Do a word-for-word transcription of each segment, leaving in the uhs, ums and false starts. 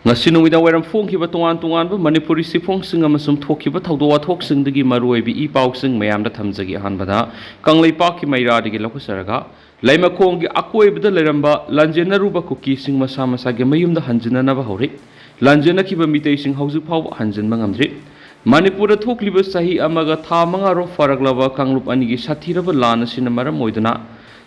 ꯉꯁꯤ ꯅꯨꯃꯤꯗꯥꯡ ꯋꯥꯏꯔꯝ ꯐꯣꯡꯈꯤꯕ ꯇꯣꯉꯥꯟ ꯇꯣꯉꯥꯟꯕ ꯃꯅꯤꯄꯨꯔꯤ ꯆꯦꯐꯣꯡꯁꯤꯡ ꯑꯃꯁꯨꯡ ꯊꯣꯛꯈꯤꯕ ꯊꯧꯗꯣꯛ ꯋꯥꯊꯣꯛꯁꯤꯡꯗꯒꯤ ꯃꯔꯨꯑꯣꯏꯕ ꯏ ꯄꯥꯎꯁꯤꯡ ꯃꯌꯥꯝꯗ ꯊꯝꯖꯒꯦ꯫ ꯑꯍꯥꯟꯕꯗ ꯀꯪꯂꯩꯄꯥꯛꯀꯤ ꯃꯩꯔꯥꯗꯒꯤ ꯂꯧꯈꯠꯆꯔꯒ, ꯂꯩꯃꯈꯣꯡꯒꯤ ꯑꯀꯣꯏꯕꯗ ꯂꯩꯔꯝꯕ ꯂꯥꯟꯖꯦꯟꯅꯔꯨꯕ ꯀꯨꯀꯤꯁꯤꯡ ꯃꯁꯥ ꯃꯁꯥꯒꯤ ꯃꯌꯨꯝꯗ ꯍꯟꯖꯤꯟꯅꯅꯕ ꯍꯧꯔꯦ꯫ ꯂꯥꯟꯖꯦꯟꯅꯈꯤꯕ ꯃꯤꯇꯩꯁꯤꯡ ꯍꯧꯖꯤꯛ ꯐꯥꯎꯕ ꯍꯟꯖꯤꯟꯕ ꯉꯝꯗ꯭ꯔꯤ꯫ ꯃꯅꯤꯄꯨꯔꯗ ꯊꯣꯛꯂꯤꯕ ꯆꯍꯤ ꯑꯃꯒ ꯊꯥ ꯃꯉꯥꯔꯣꯝ ꯐꯥꯔꯛꯂꯕ ꯀꯥꯡꯂꯨꯞ ꯑꯅꯤꯒꯤ ꯁꯥꯊꯤꯔꯕ ꯂꯥꯟ ꯑꯁꯤꯅ ꯃꯔꯝ ꯑꯣꯏꯗꯨꯅ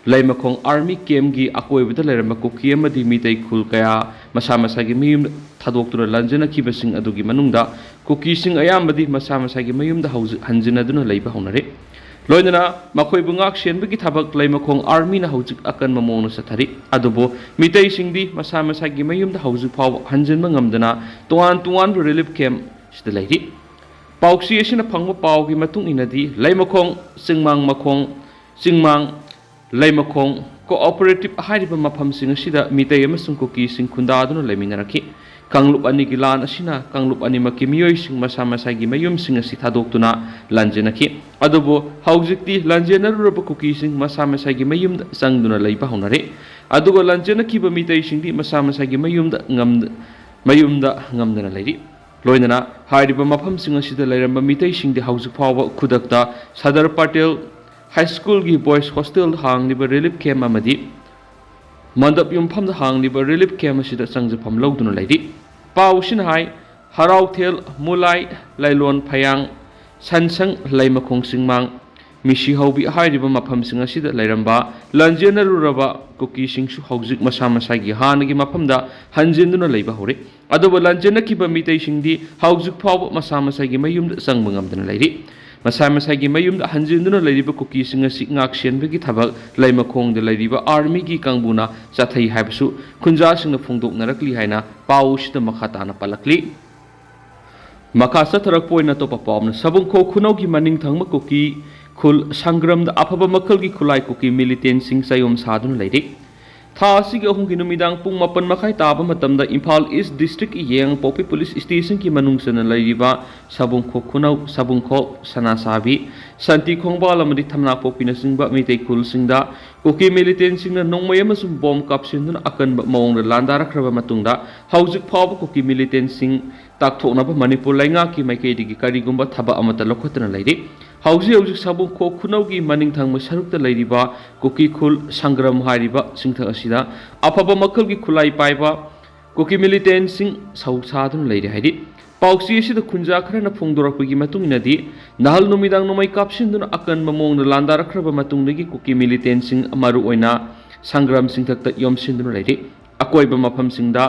ꯂꯩꯃꯈꯣꯡ ꯑꯥꯔꯃꯤ ꯀꯦꯝꯒꯤ ꯑꯀꯣꯏꯕꯗ ꯂꯩꯔꯝꯕ ꯀꯨꯀꯤ ꯑꯃꯗꯤ ꯃꯤꯇꯩ ꯈꯨꯜ ꯀꯌꯥ ꯃꯁꯥ ꯃꯁꯥꯒꯤ ꯃꯌꯨꯝ ꯊꯥꯗꯣꯛꯇꯨꯅ ꯂꯥꯟꯖꯦꯟꯅꯈꯤꯕꯁꯤꯡ ꯑꯗꯨꯒꯤ ꯃꯅꯨꯡꯗ ꯀꯨꯀꯤꯁꯤꯡ ꯑꯌꯥꯝꯕꯗꯤ ꯃꯁꯥ ꯃꯁꯥꯒꯤ ꯃꯌꯨꯝꯗ ꯍꯧꯖꯤꯛ ꯍꯟꯖꯤꯟꯅꯗꯨꯅ ꯂꯩꯕ ꯍꯧꯅꯔꯦ꯫ ꯂꯣꯏꯅꯅ ꯃꯈꯣꯏꯕꯨ ꯉꯥꯛ ꯁꯦꯟꯕꯒꯤ ꯊꯕꯛ ꯂꯩꯃꯈꯣꯡ ꯑꯥꯔꯃꯤꯅ ꯍꯧꯖꯤꯛ ꯑꯀꯟꯕ ꯃꯑꯣꯡꯗ ꯆꯠꯊꯔꯤ꯫ ꯑꯗꯨꯕꯨ ꯃꯤꯇꯩꯁꯤꯡꯗꯤ ꯃꯁꯥ ꯃꯁꯥꯒꯤ ꯃꯌꯨꯝꯗ ꯍꯧꯖꯤꯛ ꯐꯥꯎꯕ ꯍꯟꯖꯤꯟꯕ ꯉꯝꯗꯅ ꯇꯣꯉꯥꯟ ꯇꯣꯉꯥꯟꯕ ꯔꯤꯂꯤꯐ ꯀꯦꯝꯞꯁꯤꯗ ꯂꯩꯔꯤ꯫ ꯄꯥꯎꯆꯦ ꯑꯁꯤꯅ ꯐꯪꯕ ꯄꯥꯎꯒꯤ ꯃꯇꯨꯡ ꯏꯟꯅꯗꯤ, ꯂꯩꯃꯈꯣꯡ, ꯆꯤꯡꯃꯥꯡ ꯃꯈꯣꯡ, ꯆꯤꯡꯃꯥꯡ, ꯂꯩꯃꯈꯣꯡ ꯀꯣꯑꯣꯄꯔꯦꯇꯤꯚ ꯍꯥꯏꯔꯤꯕ ꯃꯐꯝꯁꯤꯡ ꯑꯁꯤꯗ ꯃꯤꯇꯩ ꯑꯃꯁꯨꯡ ꯀꯨꯀꯤꯁꯤꯡ ꯈꯨꯟꯗꯥꯗꯨꯅ ꯂꯩꯃꯤꯟꯅꯔꯛꯈꯤ꯫ ꯀꯥꯡꯂꯨꯞ ꯑꯅꯤꯒꯤ ꯂꯥꯟ ꯑꯁꯤꯅ ꯀꯥꯡꯂꯨꯞ ꯑꯅꯤꯃꯛꯀꯤ ꯃꯤꯑꯣꯏꯁꯤꯡ ꯃꯁꯥ ꯃꯁꯥꯒꯤ ꯃꯌꯨꯝꯁꯤꯡ ꯑꯁꯤ ꯊꯥꯗꯣꯛꯇꯨꯅ ꯂꯥꯟꯖꯦꯟꯅꯈꯤ꯫ ꯑꯗꯨꯕꯨ ꯍꯧꯖꯤꯛꯇꯤ ꯂꯥꯟꯖꯦꯟꯅꯔꯨꯔꯕ ꯀꯨꯀꯤꯁꯤꯡ ꯃꯁꯥ ꯃꯁꯥꯒꯤ ꯃꯌꯨꯝꯗ ꯆꯪꯗꯨꯅ ꯂꯩꯕ ꯍꯧꯅꯔꯦ꯫ ꯑꯗꯨꯒ ꯂꯥꯟꯖꯦꯟꯅꯈꯤꯕ ꯃꯤꯇꯩꯁꯤꯡꯗꯤ ꯃꯁꯥ ꯃꯁꯥꯒꯤ ꯃꯌꯨꯝꯗ ꯉꯝ-, ꯃꯌꯨꯝꯗ ꯉꯝꯗꯅ ꯂꯩꯔꯤ꯫ ꯂꯣꯏꯅꯅ ꯍꯥꯏꯔꯤꯕ ꯃꯐꯝꯁꯤꯡ ꯑꯁꯤꯗ ꯂꯩꯔꯝꯕ ꯃꯤꯇꯩꯁꯤꯡꯗꯤ ꯍꯧꯖꯤꯛ ꯐꯥꯎꯕ ꯈꯨꯗꯛꯇ ꯁꯗꯔ ꯄꯇꯦꯜ ꯍꯥꯏ ꯁ꯭ꯀꯨꯜꯒꯤ ꯕꯣꯏꯁ ꯍꯣꯁꯇꯦꯜꯗ ꯍꯥꯡꯂꯤꯕ ꯔꯤꯂꯤꯐ ꯀꯦꯝꯞ ꯑꯃꯗꯤ ꯃꯟꯗꯞ ꯌꯨꯝꯐꯝꯗ ꯍꯥꯡꯂꯤꯕ ꯔꯤꯂꯤꯐ ꯀꯦꯝꯞ ꯑꯁꯤꯗ ꯆꯪꯖꯐꯝ ꯂꯧꯗꯨꯅ ꯂꯩꯔꯤ꯫ ꯄꯥꯎ ꯑꯁꯤꯅ ꯍꯥꯏ, ꯍꯔꯥꯎꯊꯦꯜ, ꯃꯨꯂꯥꯏ, ꯂꯥꯏꯂꯣꯟ ꯐꯌꯥꯡ, ꯁꯟꯁꯪ, ꯂꯩꯃꯈꯣꯡ ꯆꯤꯡꯃꯥꯡ, ꯃꯤꯁꯤꯍꯧꯕꯤ ꯍꯥꯏꯔꯤꯕ ꯃꯐꯝꯁꯤꯡ ꯑꯁꯤꯗ ꯂꯩꯔꯝꯕ ꯂꯥꯟꯖꯦꯟꯅꯔꯨꯔꯕ ꯀꯨꯀꯤꯁꯤꯡꯁꯨ ꯍꯧꯖꯤꯛ ꯃꯁꯥ ꯃꯁꯥꯒꯤ ꯍꯥꯟꯅꯒꯤ ꯃꯐꯝꯗ ꯍꯟꯖꯤꯟꯗꯨꯅ ꯂꯩꯕ ꯍꯧꯔꯦ꯫ ꯑꯗꯨꯕꯨ ꯂꯥꯟꯖꯦꯟꯅꯈꯤꯕ ꯃꯤꯇꯩꯁꯤꯡꯗꯤ ꯍꯧꯖꯤꯛ ꯐꯥꯎꯕ ꯃꯁꯥ ꯃꯁꯥꯒꯤ ꯃꯌꯨꯝꯗ ꯆꯪꯕ ꯉꯝꯗꯅ ꯂꯩꯔꯤ꯫ ꯃꯁꯥ ꯃꯁꯥꯒꯤ ꯃꯌꯨꯝꯗ ꯍꯟꯖꯤꯟꯗꯨꯅ ꯂꯩꯔꯤꯕ ꯀꯨꯀꯤꯁꯤꯡ ꯑꯁꯤ ꯉꯥꯛ ꯁꯦꯟꯕꯒꯤ ꯊꯕꯛ ꯂꯩꯃꯈꯣꯡꯗ ꯂꯩꯔꯤꯕ ꯑꯥꯔꯃꯤꯒꯤ ꯀꯥꯡꯕꯨꯅ ꯆꯠꯊꯩ ꯍꯥꯏꯕꯁꯨ ꯈꯨꯟꯖꯥꯁꯤꯡꯅ ꯐꯣꯡꯗꯣꯛꯅꯔꯛꯂꯤ ꯍꯥꯏꯅ ꯄꯥꯎ ꯑꯁꯤꯗ ꯃꯈꯥ ꯇꯥꯅ ꯄꯜꯂꯛꯂꯤ꯫ ꯃꯈꯥ ꯆꯠꯊꯔꯛꯄ ꯑꯣꯏꯅ ꯑꯇꯣꯞꯄ ꯄꯥꯎ ꯑꯃꯅ, ꯁꯕꯨꯡꯈꯣꯛ ꯈꯨꯅꯧꯒꯤ ꯃꯅꯤꯡ ꯊꯪꯕ ꯀꯨꯀꯤ ꯈꯨꯜ ꯁꯪꯒ꯭ꯔꯝꯗ ꯑꯐꯕ ꯃꯈꯜꯒꯤ ꯈꯨꯠꯂꯥꯏ ꯀꯨꯀꯤ ꯃꯤꯂꯤꯇꯦꯟꯁꯤꯡ ꯆꯌꯣꯝ ꯁꯥꯗꯨꯅ ꯂꯩꯔꯤ꯫ ꯊꯥ ꯑꯁꯤꯒꯤ ꯑꯍꯨꯝꯒꯤ ꯅꯨꯃꯤꯗꯥꯡ ꯄꯨꯡ ꯃꯥꯄꯟ ꯃꯈꯥꯏ ꯇꯥꯕ ꯃꯇꯝꯗ ꯏꯝꯐꯥꯜ ꯏꯁ ꯗꯤꯁꯇ꯭ꯔꯤꯛꯀꯤ ꯌꯦꯡꯉꯥꯡꯄꯣꯛꯄꯤ ꯄꯨꯂꯤꯁ ꯁ꯭ꯇꯦꯁꯟꯒꯤ ꯃꯅꯨꯡ ꯆꯟꯅ ꯂꯩꯔꯤꯕ ꯁꯕꯨꯡꯈꯣꯛ ꯈꯨꯅꯧ, ꯁꯕꯨꯡꯈꯣꯛ, ꯁꯅꯥꯁꯥꯕꯤ, ꯁꯥꯟꯇꯤ ꯈꯣꯡꯕꯥꯜ ꯑꯃꯗꯤ ꯊꯝꯅꯥꯄꯣꯛꯄꯤꯅꯆꯤꯡꯕ ꯃꯤꯇꯩ ꯈꯨꯜꯁꯤꯡꯗ ꯀꯨꯀꯤ ꯃꯤꯂꯤꯇꯦꯟꯁꯤꯡꯅ ꯅꯣꯡꯃꯩ ꯑꯃꯁꯨꯡ ꯕꯣꯝ ꯀꯥꯞꯁꯤꯟꯗꯨꯅ ꯑꯀꯟꯕ ꯃꯑꯣꯡꯗ ꯂꯥꯟꯗꯥꯔꯛꯈ꯭ꯔꯕ ꯃꯇꯨꯡꯗ, ꯍꯧꯖꯤꯛ ꯐꯥꯎꯕ ꯀꯨꯀꯤ ꯃꯤꯂꯤꯇꯦꯟꯁꯤꯡ ꯇꯥꯛꯊꯣꯛꯅꯕ ꯃꯅꯤꯄꯨꯔ ꯂꯩꯉꯥꯛꯀꯤ ꯃꯥꯏꯀꯩꯗꯒꯤ ꯀꯔꯤꯒꯨꯝꯕ ꯊꯕꯛ ꯑꯃꯠꯇ ꯂꯧꯈꯠꯇꯅ ꯂꯩꯔꯤ꯫ ꯍꯧꯖꯤꯛ ꯍꯧꯖꯤꯛ ꯁꯥꯕꯨꯡꯈꯣꯛ ꯈꯨꯅꯧꯒꯤ ꯃꯅꯤꯡ ꯊꯪꯕ ꯁꯔꯨꯛꯇ ꯂꯩꯔꯤꯕ ꯀꯨꯀꯤ ꯈꯨꯜ ꯁꯪꯒ꯭ꯔꯝ ꯍꯥꯏꯔꯤꯕ ꯆꯤꯡꯊꯛ ꯑꯁꯤꯗ ꯑꯐꯕ ꯃꯈꯜꯒꯤ ꯈꯨꯠꯂꯥꯏ ꯄꯥꯏꯕ ꯀꯨꯀꯤ ꯃꯤꯂꯤꯇꯦꯟꯁꯤꯡ ꯁꯧ ꯁꯥꯗꯨꯅ ꯂꯩꯔꯤ ꯍꯥꯏꯔꯤ꯫ ꯄꯥꯎꯆꯦ ꯑꯁꯤꯗ ꯈꯨꯟꯖꯥ ꯈꯔꯅ ꯐꯣꯡꯗꯣꯔꯛꯄꯒꯤ ꯃꯇꯨꯡ ꯏꯟꯅꯗꯤ, ꯅꯍꯥꯜ ꯅꯨꯃꯤꯗꯥꯡ ꯅꯣꯡꯃꯩ ꯀꯥꯞꯁꯤꯟꯗꯨꯅ ꯑꯀꯟꯕ ꯃꯑꯣꯡꯗ ꯂꯥꯟꯗꯥꯔꯛꯈ꯭ꯔꯕ ꯃꯇꯨꯡꯗꯒꯤ ꯀꯨꯀꯤ ꯃꯤꯂꯤꯇꯦꯟꯁꯤꯡ ꯃꯔꯨꯑꯣꯏꯅ ꯁꯪꯒ꯭ꯔꯥꯝ ꯆꯤꯡꯊꯛꯇ ꯌꯣꯝꯁꯤꯟꯗꯨꯅ ꯂꯩꯔꯤ꯫ ꯑꯀꯣꯏꯕ ꯃꯐꯝꯁꯤꯡꯗ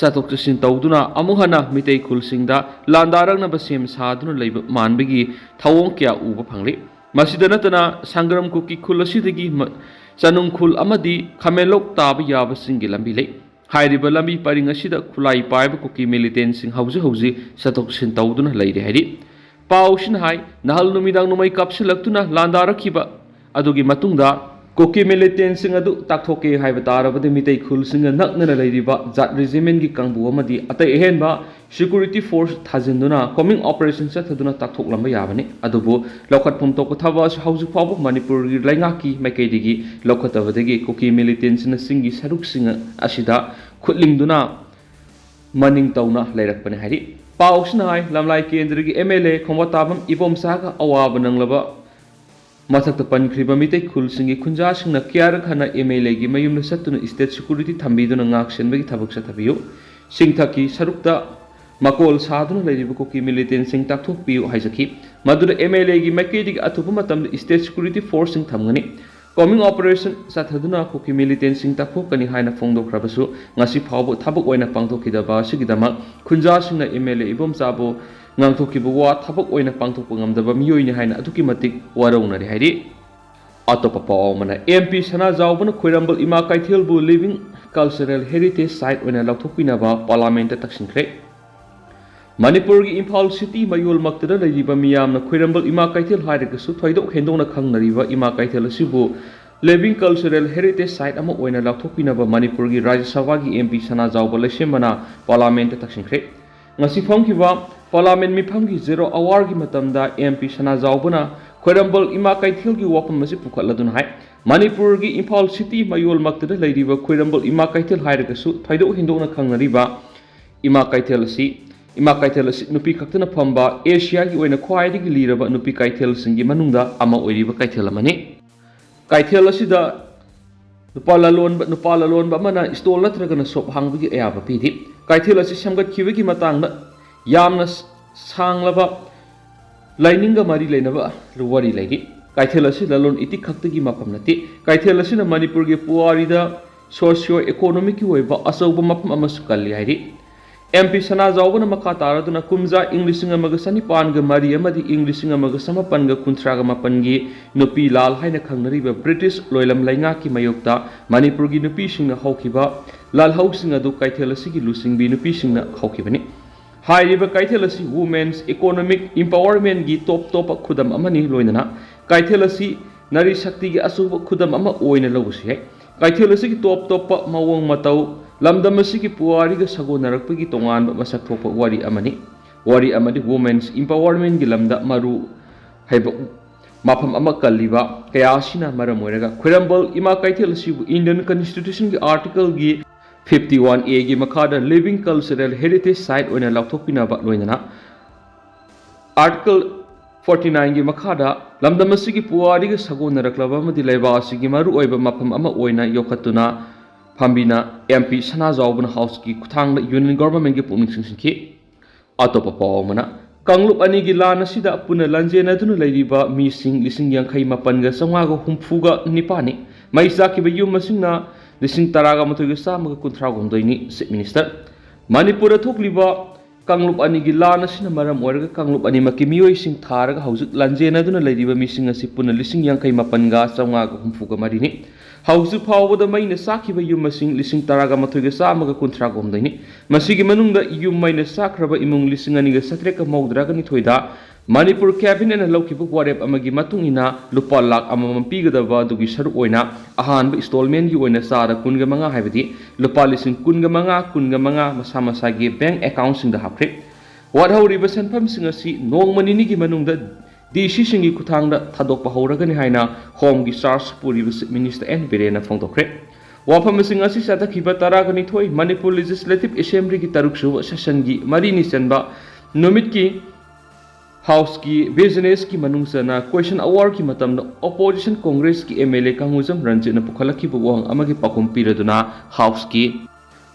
ꯆꯠꯊꯣꯛ ꯆꯠꯁꯤꯟ ꯇꯧꯗꯨꯅ ꯑꯃꯨꯛ ꯍꯟꯅ ꯃꯤꯇꯩ ꯈꯨꯜꯁꯤꯡꯗ ꯂꯥꯟꯗꯥꯔꯛꯅꯕ ꯁꯦꯝ ꯁꯥꯗꯨꯅ ꯂꯩꯕ ꯃꯥꯟꯕꯒꯤ ꯊꯧꯑꯣꯡ ꯀꯌꯥ ꯎꯕ ꯐꯪꯂꯤ꯫ ꯃꯁꯤꯗ ꯅꯠꯇꯅ ꯁꯪꯒ꯭ꯔꯥꯝ ꯀꯨꯀꯤ ꯈꯨꯜ ꯑꯁꯤꯗꯒꯤ ꯃ-, ꯆꯅꯨꯡ ꯈꯨꯜ ꯑꯃꯗꯤ ꯈꯥꯃꯦꯟꯂꯣꯛ ꯇꯥꯕ ꯌꯥꯕꯁꯤꯡꯒꯤ ꯂꯝꯕꯤ ꯂꯩ꯫ ꯍꯥꯏꯔꯤꯕ ꯂꯝꯕꯤ ꯄꯔꯤꯡ ꯑꯁꯤꯗ ꯈꯨꯠꯂꯥꯏ ꯄꯥꯏꯕ ꯀꯨꯀꯤ ꯃꯤꯂꯤꯇꯦꯟꯁꯤꯡ ꯍꯧꯖꯤꯛ ꯍꯧꯖꯤꯛ ꯆꯠꯊꯣꯛ ꯆꯠꯁꯤꯟ ꯇꯧꯗꯨꯅ ꯂꯩꯔꯤ ꯍꯥꯏꯔꯤ꯫ ꯄꯥꯎꯁꯤꯅ ꯍꯥꯏ, ꯅꯍꯥꯜ ꯅꯨꯃꯤꯗꯥꯡ ꯅꯣꯡꯃꯩ ꯀꯥꯞꯁꯤꯜꯂꯛꯇꯨꯅ ꯂꯥꯟꯗꯥꯔꯛꯈꯤꯕ ꯑꯗꯨꯒꯤ ꯃꯇꯨꯡꯗ ꯀꯨꯀꯤ ꯃꯤꯂꯤꯇꯦꯟꯁꯤꯡ ꯑꯗꯨ ꯇꯥꯛꯊꯣꯛꯀꯦ ꯍꯥꯏꯕ ꯇꯥꯔꯕꯗꯤ ꯃꯤꯇꯩ ꯈꯨꯜꯁꯤꯡꯒ ꯅꯛꯅꯅ ꯂꯩꯔꯤꯕ ꯖꯥꯠ ꯔꯦꯖꯤꯃꯦꯟꯒꯤ ꯀꯥꯡꯕꯨ ꯑꯃꯗꯤ ꯑꯇꯩ ꯑꯍꯦꯟꯕ ꯁꯦꯀ꯭ꯌꯨꯔꯤꯇꯤ ꯐꯣꯔꯁ ꯊꯥꯖꯤꯟꯗꯨꯅ ꯀꯣꯃꯤꯡ ꯑꯣꯄꯔꯦꯁꯟ ꯆꯠꯊꯗꯨꯅ ꯇꯥꯛꯊꯣꯛꯂꯝꯕ ꯌꯥꯕꯅꯤ꯫ ꯑꯗꯨꯕꯨ ꯂꯧꯈꯠꯐꯝ ꯊꯣꯛꯄ ꯊꯕꯛ ꯑꯁꯤ ꯍꯧꯖꯤꯛ ꯐꯥꯎꯕ ꯃꯅꯤꯄꯨꯔꯒꯤ ꯂꯩꯉꯥꯛꯀꯤ ꯃꯥꯏꯀꯩꯗꯒꯤ ꯂꯧꯈꯠꯇꯕꯗꯒꯤ ꯀꯨꯀꯤ ꯃꯤꯂꯤꯇꯦꯟꯁꯤꯡꯅ ꯆꯤꯡꯒꯤ ꯁꯔꯨꯛꯁꯤꯡ ꯑꯁꯤꯗ ꯈꯨꯠꯂꯤꯡꯗꯨꯅ ꯃꯅꯤꯡ ꯇꯧꯅ ꯂꯩꯔꯛꯄꯅꯤ ꯍꯥꯏꯔꯤ꯫ ꯄꯥꯎꯁꯤꯅ ꯍꯥꯏ, ꯂꯝꯂꯥꯏ ꯀꯦꯟꯗ꯭ꯔꯒꯤ ꯑꯦꯝ ꯑꯦꯜ ꯑꯦ ꯈꯣꯡꯕꯥꯇꯥꯕꯝ ꯏꯕꯣꯝꯆꯥꯒ ꯑꯋꯥꯕ ꯅꯪꯂꯕ ꯃꯊꯛꯇ ꯄꯟꯈ꯭ꯔꯤꯕ ꯃꯤꯇꯩ ꯈꯨꯜꯁꯤꯡꯒꯤ ꯈꯨꯟꯖꯥꯁꯤꯡꯅ ꯀꯌꯥꯔꯛ ꯍꯟꯅ ꯑꯦꯝ ꯑꯦꯜ ꯑꯦꯒꯤ ꯃꯌꯨꯝꯗ ꯆꯠꯇꯨꯅ ꯏꯁꯇꯦꯠ ꯁꯦꯀ꯭ꯌꯨꯔꯤꯇꯤ ꯊꯝꯕꯤꯗꯨꯅ ꯉꯥꯛ ꯁꯦꯟꯕꯒꯤ ꯊꯕꯛ ꯆꯠꯊꯕꯤꯌꯨ꯫ ꯆꯤꯡꯊꯛꯀꯤ ꯁꯔꯨꯛꯇ ꯃꯀꯣꯜ ꯁꯥꯗꯨꯅ ꯂꯩꯔꯤꯕ ꯀꯨꯀꯤ ꯃꯤꯂꯤꯇꯦꯟꯁꯤꯡ ꯇꯥꯛꯊꯣꯛꯄꯤꯌꯨ ꯍꯥꯏꯖꯈꯤ꯫ ꯃꯗꯨꯗ ꯑꯦꯝ ꯑꯦꯜ ꯑꯦꯒꯤ ꯃꯥꯏꯀꯩꯗꯒꯤ ꯑꯊꯨꯕ ꯃꯇꯝꯗ ꯏꯁꯇꯦꯠ ꯁꯦꯀ꯭ꯌꯨꯔꯤꯇꯤ ꯐꯣꯔꯁꯁꯤꯡ ꯊꯝꯒꯅꯤ꯫ ꯀꯣꯃꯤꯡ ꯑꯣꯄꯔꯦꯁꯟ ꯆꯠꯊꯗꯨꯅ ꯀꯨꯀꯤ ꯃꯤꯂꯤꯇꯦꯟꯁꯤꯡ ꯇꯥꯛꯊꯣꯛꯀꯅꯤ ꯍꯥꯏꯅ ꯐꯣꯡꯗꯣꯛꯈ꯭ꯔꯕꯁꯨ, ꯉꯁꯤ ꯐꯥꯎꯕ ꯊꯕꯛ ꯑꯣꯏꯅ ꯄꯥꯡꯊꯣꯛꯈꯤꯗꯕ ꯑꯁꯤꯒꯤꯗꯃꯛ ꯈꯨꯟꯖꯥꯁꯤꯡꯅ ꯑꯦꯝ ꯑꯦꯜ ꯑꯦ ꯏꯕꯣꯝꯆꯥꯕꯨ ꯉꯥꯡꯊꯣꯛꯈꯤꯕ ꯋꯥ ꯊꯕꯛ ꯑꯣꯏꯅ ꯄꯥꯡꯊꯣꯛꯄ ꯉꯝꯗꯕ ꯃꯤꯑꯣꯏꯅꯤ ꯍꯥꯏꯅ ꯑꯗꯨꯛꯀꯤ ꯃꯇꯤꯛ ꯋꯥꯔꯧꯅꯔꯤ ꯍꯥꯏꯔꯤ꯫ ꯑꯇꯣꯞꯄ ꯄꯥꯎ ꯑꯃꯅ, ꯑꯦꯝ ꯄꯤ ꯁꯅꯥꯖꯥꯎꯕꯅ ꯈꯣꯏꯔꯝꯕꯜ ꯏꯃꯥ ꯀꯩꯊꯦꯜꯕꯨ ꯂꯤꯚꯤꯡ ꯀꯜꯆꯔꯦꯜ ꯍꯦꯔꯤꯇꯦꯖ ꯁꯥꯏꯠ ꯑꯣꯏꯅ ꯂꯥꯎꯊꯣꯛꯄꯤꯅꯕ ꯄꯥꯔꯂꯥꯃꯦꯟꯠꯇ ꯇꯛꯁꯤꯟꯈ꯭ꯔꯦ꯫ ꯃꯅꯤꯄꯨꯔꯒꯤ ꯏꯝꯐꯥꯜ ꯁꯤꯇꯤ ꯃꯌꯣꯜꯃꯛꯇꯗ ꯂꯩꯔꯤꯕ ꯃꯤꯌꯥꯝꯅ ꯈꯣꯏꯔꯝꯕꯜ ꯏꯃꯥ ꯀꯩꯊꯦꯜ ꯍꯥꯏꯔꯒꯁꯨ ꯊꯣꯏꯗꯣꯛ ꯍꯦꯟꯗꯣꯛꯅ ꯈꯪꯅꯔꯤꯕ ꯏꯃꯥ ꯀꯩꯊꯦꯜ ꯑꯁꯤꯕꯨ ꯂꯤꯚꯤꯡ ꯀꯜꯆꯔꯦꯜ ꯍꯦꯔꯤꯇꯦꯖ ꯁꯥꯏꯠ ꯑꯃ ꯑꯣꯏꯅ ꯂꯥꯎꯊꯣꯛꯄꯤꯅꯕ ꯃꯅꯤꯄꯨꯔꯒꯤ ꯔꯥꯖ꯭ꯌ ꯁꯚꯥꯒꯤ ꯑꯦꯝ ꯄꯤ ꯁꯅꯥꯖꯥꯎꯕ ꯂꯩꯁꯦꯝꯕꯅ ꯄꯥꯔꯂꯥꯃꯦꯟꯠꯇ ꯇꯛꯁꯤꯟꯈ꯭ꯔꯦ꯫ ꯉꯁꯤ ꯐꯝꯈꯤꯕ ꯄꯥꯔꯂꯥꯃꯦꯟꯠ ꯃꯤꯐꯝꯒꯤ ꯖꯦꯔꯣ ꯑꯋꯥꯔꯒꯤ ꯃꯇꯝꯗ ꯑꯦꯝ ꯄꯤ ꯁꯅꯥꯖꯥꯎꯕꯅ ꯈꯣꯏꯔꯝꯕꯜ ꯏꯃꯥ ꯀꯩꯊꯦꯜꯒꯤ ꯋꯥꯐꯝ ꯑꯁꯤ ꯄꯨꯈꯠꯂꯗꯨꯅ ꯍꯥꯏ, ꯃꯅꯤꯄꯨꯔꯒꯤ ꯏꯝꯐꯥꯜ ꯁꯤꯇꯤ ꯃꯌꯣꯜꯃꯛꯇꯗ ꯂꯩꯔꯤꯕ ꯈ꯭ꯋꯥꯏꯔꯝꯕꯟ ꯏꯃꯥ ꯀꯩꯊꯦꯜ ꯍꯥꯏꯔꯒꯁꯨ ꯊꯣꯏꯗꯣꯛ ꯍꯦꯟꯗꯣꯛꯅ ꯈꯪꯅꯔꯤꯕ ꯏꯃꯥ ꯀꯩꯊꯦꯜ ꯑꯁꯤ, ꯏꯃꯥ ꯀꯩꯊꯦꯜ ꯑꯁꯤ ꯅꯨꯄꯤ ꯈꯛꯇꯅ ꯐꯝꯕ ꯑꯦꯁꯤꯌꯥꯒꯤ ꯑꯣꯏꯅ ꯈ꯭ꯋꯥꯏꯗꯒꯤ ꯂꯤꯔꯕ ꯅꯨꯄꯤ ꯀꯩꯊꯦꯜꯁꯤꯡꯒꯤ ꯃꯅꯨꯡꯗ ꯑꯃ ꯑꯣꯏꯔꯤꯕ ꯀꯩꯊꯦꯜ ꯑꯃꯅꯤ꯫ ꯀꯩꯊꯦꯜ ꯑꯁꯤꯗ ꯅꯨꯄꯥ ꯂꯂꯣꯟꯕ, ꯅꯨꯄꯥ ꯂꯂꯣꯟꯕ ꯑꯃꯅ stall ꯅꯠꯇ꯭ꯔꯒꯅ shop ꯍꯥꯡꯕꯒꯤ ꯑꯌꯥꯕ ꯄꯤꯔꯤ꯫ ꯀꯩꯊꯦꯜ ꯑꯁꯤ ꯁꯦꯝꯒꯠꯈꯤꯕꯒꯤ ꯃꯇꯥꯡꯗ ꯌꯥꯝꯅ ꯁꯥꯡꯂꯕ ꯂꯥꯏꯅꯤꯡꯒ ꯃꯔꯤ ꯂꯩꯅꯕ ꯋꯥꯔꯤ ꯂꯩꯔꯤ꯫ ꯀꯩꯊꯦꯜ ꯑꯁꯤ ꯂꯂꯣꯟ ꯏꯇꯤꯛ ꯈꯛꯇꯒꯤ ꯃꯐꯝ ꯅꯠꯇꯦ꯫ ꯀꯩꯊꯦꯜ ꯑꯁꯤꯅ ꯃꯅꯤꯄꯨꯔꯒꯤ ꯄꯨꯋꯥꯔꯤꯗ socio economic ꯀꯤ ꯑꯣꯏꯕ ꯑꯆꯧꯕ ꯃꯐꯝ ꯑꯃꯁꯨ ꯀꯜꯂꯤ ꯍꯥꯏꯔꯤ꯫ ꯑꯦꯝ ꯄꯤ ꯁꯅꯥꯖꯥꯎꯕꯅ ꯃꯈꯥ ꯇꯥꯔꯗꯨꯅ ꯀꯨꯝꯖꯥ ꯏꯪ ꯂꯤꯁꯤꯡ ꯑꯃꯒ ꯆꯅꯤꯄꯥꯟꯒ ꯃꯔꯤ ꯑꯃꯗꯤ ꯏꯪ ꯂꯤꯁꯤꯡ ꯑꯃꯒ ꯆꯃꯥꯄꯟꯒ ꯀꯨꯟꯊ꯭ꯔꯥꯒ ꯃꯥꯄꯟꯒꯤ ꯅꯨꯄꯤ ꯂꯥꯜ ꯍꯥꯏꯅ ꯈꯪꯅꯔꯤꯕ ꯕ꯭ꯔꯤꯇꯤꯁ ꯂꯣꯏꯂꯝ ꯂꯩꯉꯥꯛꯀꯤ ꯃꯥꯌꯣꯛꯇ ꯃꯅꯤꯄꯨꯔꯒꯤ ꯅꯨꯄꯤꯁꯤꯡꯅ ꯍꯧꯈꯤꯕ ꯂꯥꯜꯍꯧꯁꯤꯡ ꯑꯗꯨ ꯀꯩꯊꯦꯜ ꯑꯁꯤꯒꯤ ꯂꯨꯆꯤꯡꯕꯤ ꯅꯨꯄꯤꯁꯤꯡꯅ ꯍꯧꯈꯤꯕꯅꯤ꯫ ꯍꯥꯏꯔꯤꯕ ꯀꯩꯊꯦꯜ ꯑꯁꯤ women's economic empowerment ꯀꯤ ꯇꯣꯞ ꯇꯣꯞꯄ ꯈꯨꯗꯝ ꯑꯃꯅꯤ꯫ ꯂꯣꯏꯅꯅ ꯀꯩꯊꯦꯜ ꯑꯁꯤ ꯅꯥꯔꯤ ꯁꯛꯇꯤꯒꯤ ꯑꯆꯧꯕ ꯈꯨꯗꯝ ꯑꯃ ꯑꯣꯏꯅ ꯂꯧꯕꯁꯨ ꯌꯥꯏ꯫ ꯀꯩꯊꯦꯜ ꯑꯁꯤꯒꯤ ꯇꯣꯞ ꯇꯣꯞꯄ ꯃꯑꯣꯡ ꯃꯇꯧ, ꯂꯝꯗꯝ ꯑꯁꯤꯒꯤ ꯄꯨꯋꯥꯔꯤꯒ ꯁꯥꯒꯣꯟꯅꯔꯛꯄꯒꯤ ꯇꯣꯉꯥꯟꯕ ꯃꯁꯛ ꯊꯣꯛꯄ ꯋꯥꯔꯤ ꯑꯃꯅꯤ꯫ ꯋꯥꯔꯤ ꯑꯃꯗꯤ women's empowerment ꯀꯤ ꯂꯝꯗ ꯃꯔꯨ ꯍꯩꯕ ꯃꯐꯝ ꯑꯃ ꯀꯜꯂꯤꯕ ꯀꯌꯥ ꯑꯁꯤꯅ ꯃꯔꯝ ꯑꯣꯏꯔꯒ ꯈ꯭ꯋꯥꯏꯔꯝꯕꯟ ꯏꯃꯥ ꯀꯩꯊꯦꯜ ꯑꯁꯤꯕꯨ Indian Constitution ꯒꯤ Article ꯒꯤ fifty one A ꯒꯤ ꯃꯈꯥꯗ living cultural heritage site ꯑꯣꯏꯅ ꯂꯥꯎꯊꯣꯛꯄꯤꯅꯕ ꯂꯣꯏꯅꯅ Article forty nine ꯒꯤ ꯃꯈꯥꯗ ꯂꯝꯗꯝ ꯑꯁꯤꯒꯤ ꯄꯨꯋꯥꯔꯤꯒ ꯁꯥꯒꯣꯟꯅꯔꯛꯂꯕ ꯑꯃꯗꯤ ꯂꯩꯕꯥꯛ ꯑꯁꯤꯒꯤ ꯃꯔꯨꯑꯣꯏꯕ ꯃꯐꯝ ꯑꯃ ꯑꯣꯏꯅ ꯌꯣꯛꯈꯠꯇꯨꯅ ꯐꯝꯕꯤꯅ ꯑꯦꯝ ꯄꯤ ꯁꯅꯥꯖꯥꯎꯕꯅ House ꯀꯤ ꯈꯨꯠꯊꯥꯡꯗ Union Government ꯀꯤ ꯄꯨꯛꯅꯤꯡ ꯆꯤꯡꯁꯤꯟꯈꯤ꯫ ꯑꯇꯣꯞꯄ ꯄꯥꯎ ꯑꯃꯅ, ꯀꯥꯡꯂꯨꯞ ꯑꯅꯤꯒꯤ ꯂꯥꯟ ꯑꯁꯤꯗ ꯄꯨꯟꯅ ꯂꯥꯟꯖꯦꯟꯅꯗꯨꯅ ꯂꯩꯔꯤꯕ ꯃꯤꯁꯤꯡ ꯂꯤꯁꯤꯡ ꯌꯥꯡꯈꯩ ꯃꯥꯄꯟꯒ ꯆꯥꯝꯃꯉꯥꯒ ꯍꯨꯝꯐꯨꯒ ꯅꯤꯄꯥꯟꯅꯤ꯫ ꯃꯩ ꯆꯥꯛꯈꯤꯕ ꯌꯨꯝ ꯃꯁꯤꯡꯅ ꯂꯤꯁꯤꯡ ꯇꯔꯥꯒ ꯃꯥꯊꯣꯏꯒ ꯆꯥꯝꯃꯒ ꯀꯨꯟꯊ꯭ꯔꯥ ꯍꯨꯝꯗꯣꯏꯅꯤ꯫ Chief Minister, ꯃꯅꯤꯄꯨꯔꯗ ꯊꯣꯛꯂꯤꯕ ꯀꯥꯡꯂꯨꯞ ꯑꯅꯤꯒꯤ ꯂꯥꯟ ꯑꯁꯤꯅ ꯃꯔꯝ ꯑꯣꯏꯔꯒ ꯀꯥꯡꯂꯨꯞ ꯑꯅꯤꯃꯛꯀꯤ ꯃꯤꯑꯣꯏꯁꯤꯡ ꯊꯥꯔꯒ ꯍꯧꯖꯤꯛ ꯂꯥꯟꯖꯦꯟꯅꯗꯨꯅ ꯂꯩꯔꯤꯕ ꯃꯤꯁꯤꯡ ꯑꯁꯤ ꯄꯨꯟꯅ ꯂꯤꯁꯤꯡ ꯌꯥꯡꯈꯩ ꯃꯥꯄꯟꯒ ꯆꯥꯝꯃꯉꯥꯒ ꯍꯨꯝꯐꯨꯒ ꯃꯔꯤꯅꯤ꯫ ꯍꯧꯖꯤꯛ ꯐꯥꯎꯕꯗ ꯃꯩꯅ ꯆꯥꯛꯈꯤꯕ ꯌꯨꯝ ꯃꯁꯤꯡ ꯂꯤꯁꯤꯡ ꯇꯔꯥꯒ ꯃꯥꯊꯣꯏꯒ ꯆꯥꯝꯃꯒ ꯀꯨꯟꯊ꯭ꯔꯥꯒ ꯍꯨꯝꯗꯣꯏꯅꯤ꯫ ꯃꯁꯤꯒꯤ ꯃꯅꯨꯡꯗ ꯌꯨꯝ ꯃꯩꯅ ꯆꯥꯛꯈ꯭ꯔꯕ ꯏꯃꯨꯡ ꯂꯤꯁꯤꯡ ꯑꯅꯤꯒ ꯆꯥꯇ꯭ꯔꯦꯠꯀ ꯃꯧꯗ꯭ꯔꯥꯒ ꯅꯤꯊꯣꯏꯗ ꯃꯅꯤꯄꯨꯔ Cabinet ꯅ ꯂꯧꯈꯤꯕ ꯋꯥꯔꯦꯞ ꯑꯃꯒꯤ ꯃꯇꯨꯡ ꯏꯟꯅ ꯂꯨꯄꯥ ꯂꯥꯈ ꯑꯃꯃꯝ ꯄꯤꯒꯗꯕ ꯑꯗꯨꯒꯤ ꯁꯔꯨꯛ ꯑꯣꯏꯅ ꯑꯍꯥꯟꯕ installment ꯒꯤ ꯑꯣꯏꯅ ꯆꯥꯗ ꯀꯨꯟꯒ ꯃꯉꯥ, ꯍꯥꯏꯕꯗꯤ ꯂꯨꯄꯥ ꯂꯤꯁꯤꯡ ꯀꯨꯟꯒ ꯃꯉꯥ, ꯀꯨꯟꯒ ꯃꯉꯥ ꯃꯁꯥ ꯃꯁꯥꯒꯤ bank account ꯁꯤꯡꯗ ꯍꯥꯞꯈ꯭ꯔꯦ꯫ ꯋꯥꯠꯍꯧꯔꯤꯕ ꯁꯦꯟꯐꯝꯁꯤꯡ ꯑꯁꯤ ꯅꯣꯡꯃ ꯅꯤꯅꯤꯒꯤ ꯃꯅꯨꯡꯗ ꯗꯤ ꯁꯤꯁꯤꯡꯒꯤ ꯈꯨꯠꯊꯥꯡꯗ ꯊꯥꯗꯣꯛꯄ ꯍꯧꯔꯒꯅꯤ ꯍꯥꯏꯅ ꯍꯣꯝꯒꯤ ꯆꯥꯔꯖ ꯄꯨꯔꯤꯕ ꯆꯤꯐ ꯃꯤꯅꯤꯁꯇꯔ ꯑꯦꯟ ꯕꯤꯔꯦꯟꯅ ꯐꯣꯡꯗꯣꯛꯈ꯭ꯔꯦ꯫ ꯋꯥꯐꯝꯁꯤꯡ ꯑꯁꯤ ꯆꯠꯊꯈꯤꯕ ꯇꯔꯥꯒ ꯅꯤꯊꯣꯏ ꯃꯅꯤꯄꯨꯔ ꯂꯦꯖꯤꯁꯂꯦꯇꯤꯚ ꯑꯦꯁꯦꯝꯕ꯭ꯂꯤꯒꯤ ꯇꯔꯨꯛ ꯁꯨꯕ ꯁꯦꯁꯟꯒꯤ ꯃꯔꯤꯅꯤ ꯆꯟꯕ ꯅꯨꯃꯤꯠꯀꯤ ꯍꯥꯎꯁꯀꯤ ꯕꯤꯖꯤꯅꯦꯁꯀꯤ ꯃꯅꯨꯡ ꯆꯟꯅ ꯀ꯭ꯋꯦꯁꯟ ꯑꯋꯥꯔꯒꯤ ꯃꯇꯝꯗ ꯑꯣꯄꯣꯖꯤꯁꯟ ꯀꯣꯡꯒ꯭ꯔꯦꯁꯀꯤ ꯑꯦꯝ ꯑꯦꯜ ꯑꯦ ꯀꯥꯡꯉꯨꯖꯝ ꯔꯟꯖꯤꯠꯅ ꯄꯨꯈꯠꯂꯛꯈꯤꯕ ꯋꯥꯍꯪ ꯑꯃꯒꯤ ꯄꯥꯎꯈꯨꯝ ꯄꯤꯔꯗꯨꯅ ꯍꯥꯎꯁꯀꯤ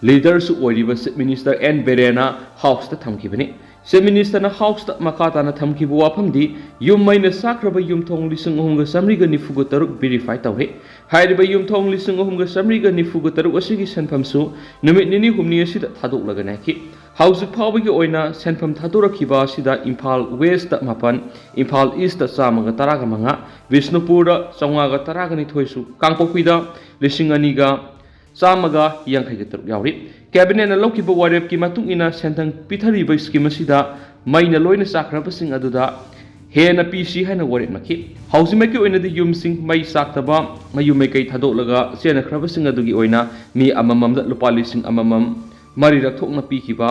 ꯂꯤꯗꯔꯁꯨ ꯑꯣꯏꯔꯤꯕ ꯆꯤꯐ ꯃꯤꯅꯤꯁꯇꯔ ꯑꯦꯟ ꯕꯤꯔꯦꯟꯅ ꯍꯥꯎꯁꯇ ꯊꯝꯈꯤꯕꯅꯤ꯫ ꯆꯤꯐ ꯃꯤꯅꯤꯁꯇꯔꯅ ꯍꯥꯎꯁꯇ ꯃꯈꯥ ꯇꯥꯅ ꯊꯝꯈꯤꯕ ꯋꯥꯐꯝꯗꯤ, ꯌꯨꯝ ꯃꯩꯅ ꯆꯥꯛꯈ꯭ꯔꯕ ꯌꯨꯝꯊꯣꯡ ꯂꯤꯁꯤꯡ ꯑꯍꯨꯝꯒ ꯆꯥꯃꯔꯤꯒ ꯅꯤꯐꯨꯒ ꯇꯔꯨꯛ ꯚꯦꯔꯤꯐꯥꯏ ꯇꯧꯔꯦ꯫ ꯍꯥꯏꯔꯤꯕ ꯌꯨꯝꯊꯣꯡ ꯂꯤꯁꯤꯡ ꯑꯍꯨꯝꯒ ꯆꯥꯃꯔꯤꯒ ꯅꯤꯐꯨꯒ ꯇꯔꯨꯛ ꯑꯁꯤꯒꯤ ꯁꯦꯟꯐꯝꯁꯨ ꯅꯨꯃꯤꯠ ꯅꯤꯅꯤ ꯍꯨꯝꯅꯤ ꯑꯁꯤꯗ ꯊꯥꯗꯣꯛꯂꯒꯅꯤ ꯍꯥꯏꯈꯤ꯫ ꯍꯧꯖꯤꯛ ꯐꯥꯎꯕꯒꯤ ꯑꯣꯏꯅ ꯁꯦꯟꯐꯝ ꯊꯥꯗꯣꯔꯛꯈꯤꯕ ꯑꯁꯤꯗ ꯏꯝꯐꯥꯜ ꯋꯦꯁꯇ ꯃꯥꯄꯟ, ꯏꯝꯐꯥꯜ ꯏꯁꯇ ꯆꯥꯝꯃꯒ ꯇꯔꯥꯒ ꯃꯉꯥ, ꯕꯤꯁꯅꯨꯄꯨꯔꯗ ꯆꯥꯝꯃꯉꯥꯒ ꯇꯔꯥꯒ ꯅꯤꯊꯣꯏꯁꯨ, ꯀꯥꯡꯄꯣꯛꯄꯤꯗ ꯂꯤꯁꯤꯡ ꯑꯅꯤꯒ ꯆꯥꯝꯃꯒ ꯌꯥꯡꯈꯩꯒ ꯇꯔꯨꯛ ꯌꯥꯎꯔꯤ꯫ ꯀꯦꯕꯤꯅꯦꯠꯅ ꯂꯧꯈꯤꯕ ꯋꯥꯔꯦꯞꯀꯤ ꯃꯇꯨꯡ ꯏꯟꯅ ꯁꯦꯟꯊꯪ ꯄꯤꯊꯔꯤꯕ ꯁ꯭ꯀꯤꯝ ꯑꯁꯤꯗ ꯃꯩꯅ ꯂꯣꯏꯅ ꯆꯥꯛꯈ꯭ꯔꯕꯁꯤꯡ ꯑꯗꯨꯗ ꯍꯦꯟꯅ ꯄꯤꯁꯤ ꯍꯥꯏꯅ ꯋꯥꯔꯦꯞꯅꯈꯤ꯫ ꯍꯧꯖꯤꯛꯃꯛꯀꯤ ꯑꯣꯏꯅꯗꯤ ꯌꯨꯝꯁꯤꯡ ꯃꯩ ꯆꯥꯛꯇꯕ, ꯃꯌꯨꯝ ꯃꯩꯀꯩ ꯊꯥꯗꯣꯛꯂꯒ ꯆꯦꯟꯅꯈ꯭ꯔꯕꯁꯤꯡ ꯑꯗꯨꯒꯤ ꯑꯣꯏꯅ ꯃꯤ ꯑꯃꯃꯝꯗ ꯂꯨꯄꯥ ꯂꯤꯁꯤꯡ ꯑꯃꯃꯝ ꯃꯔꯤꯔꯛ ꯊꯣꯛꯅ ꯄꯤꯈꯤꯕ,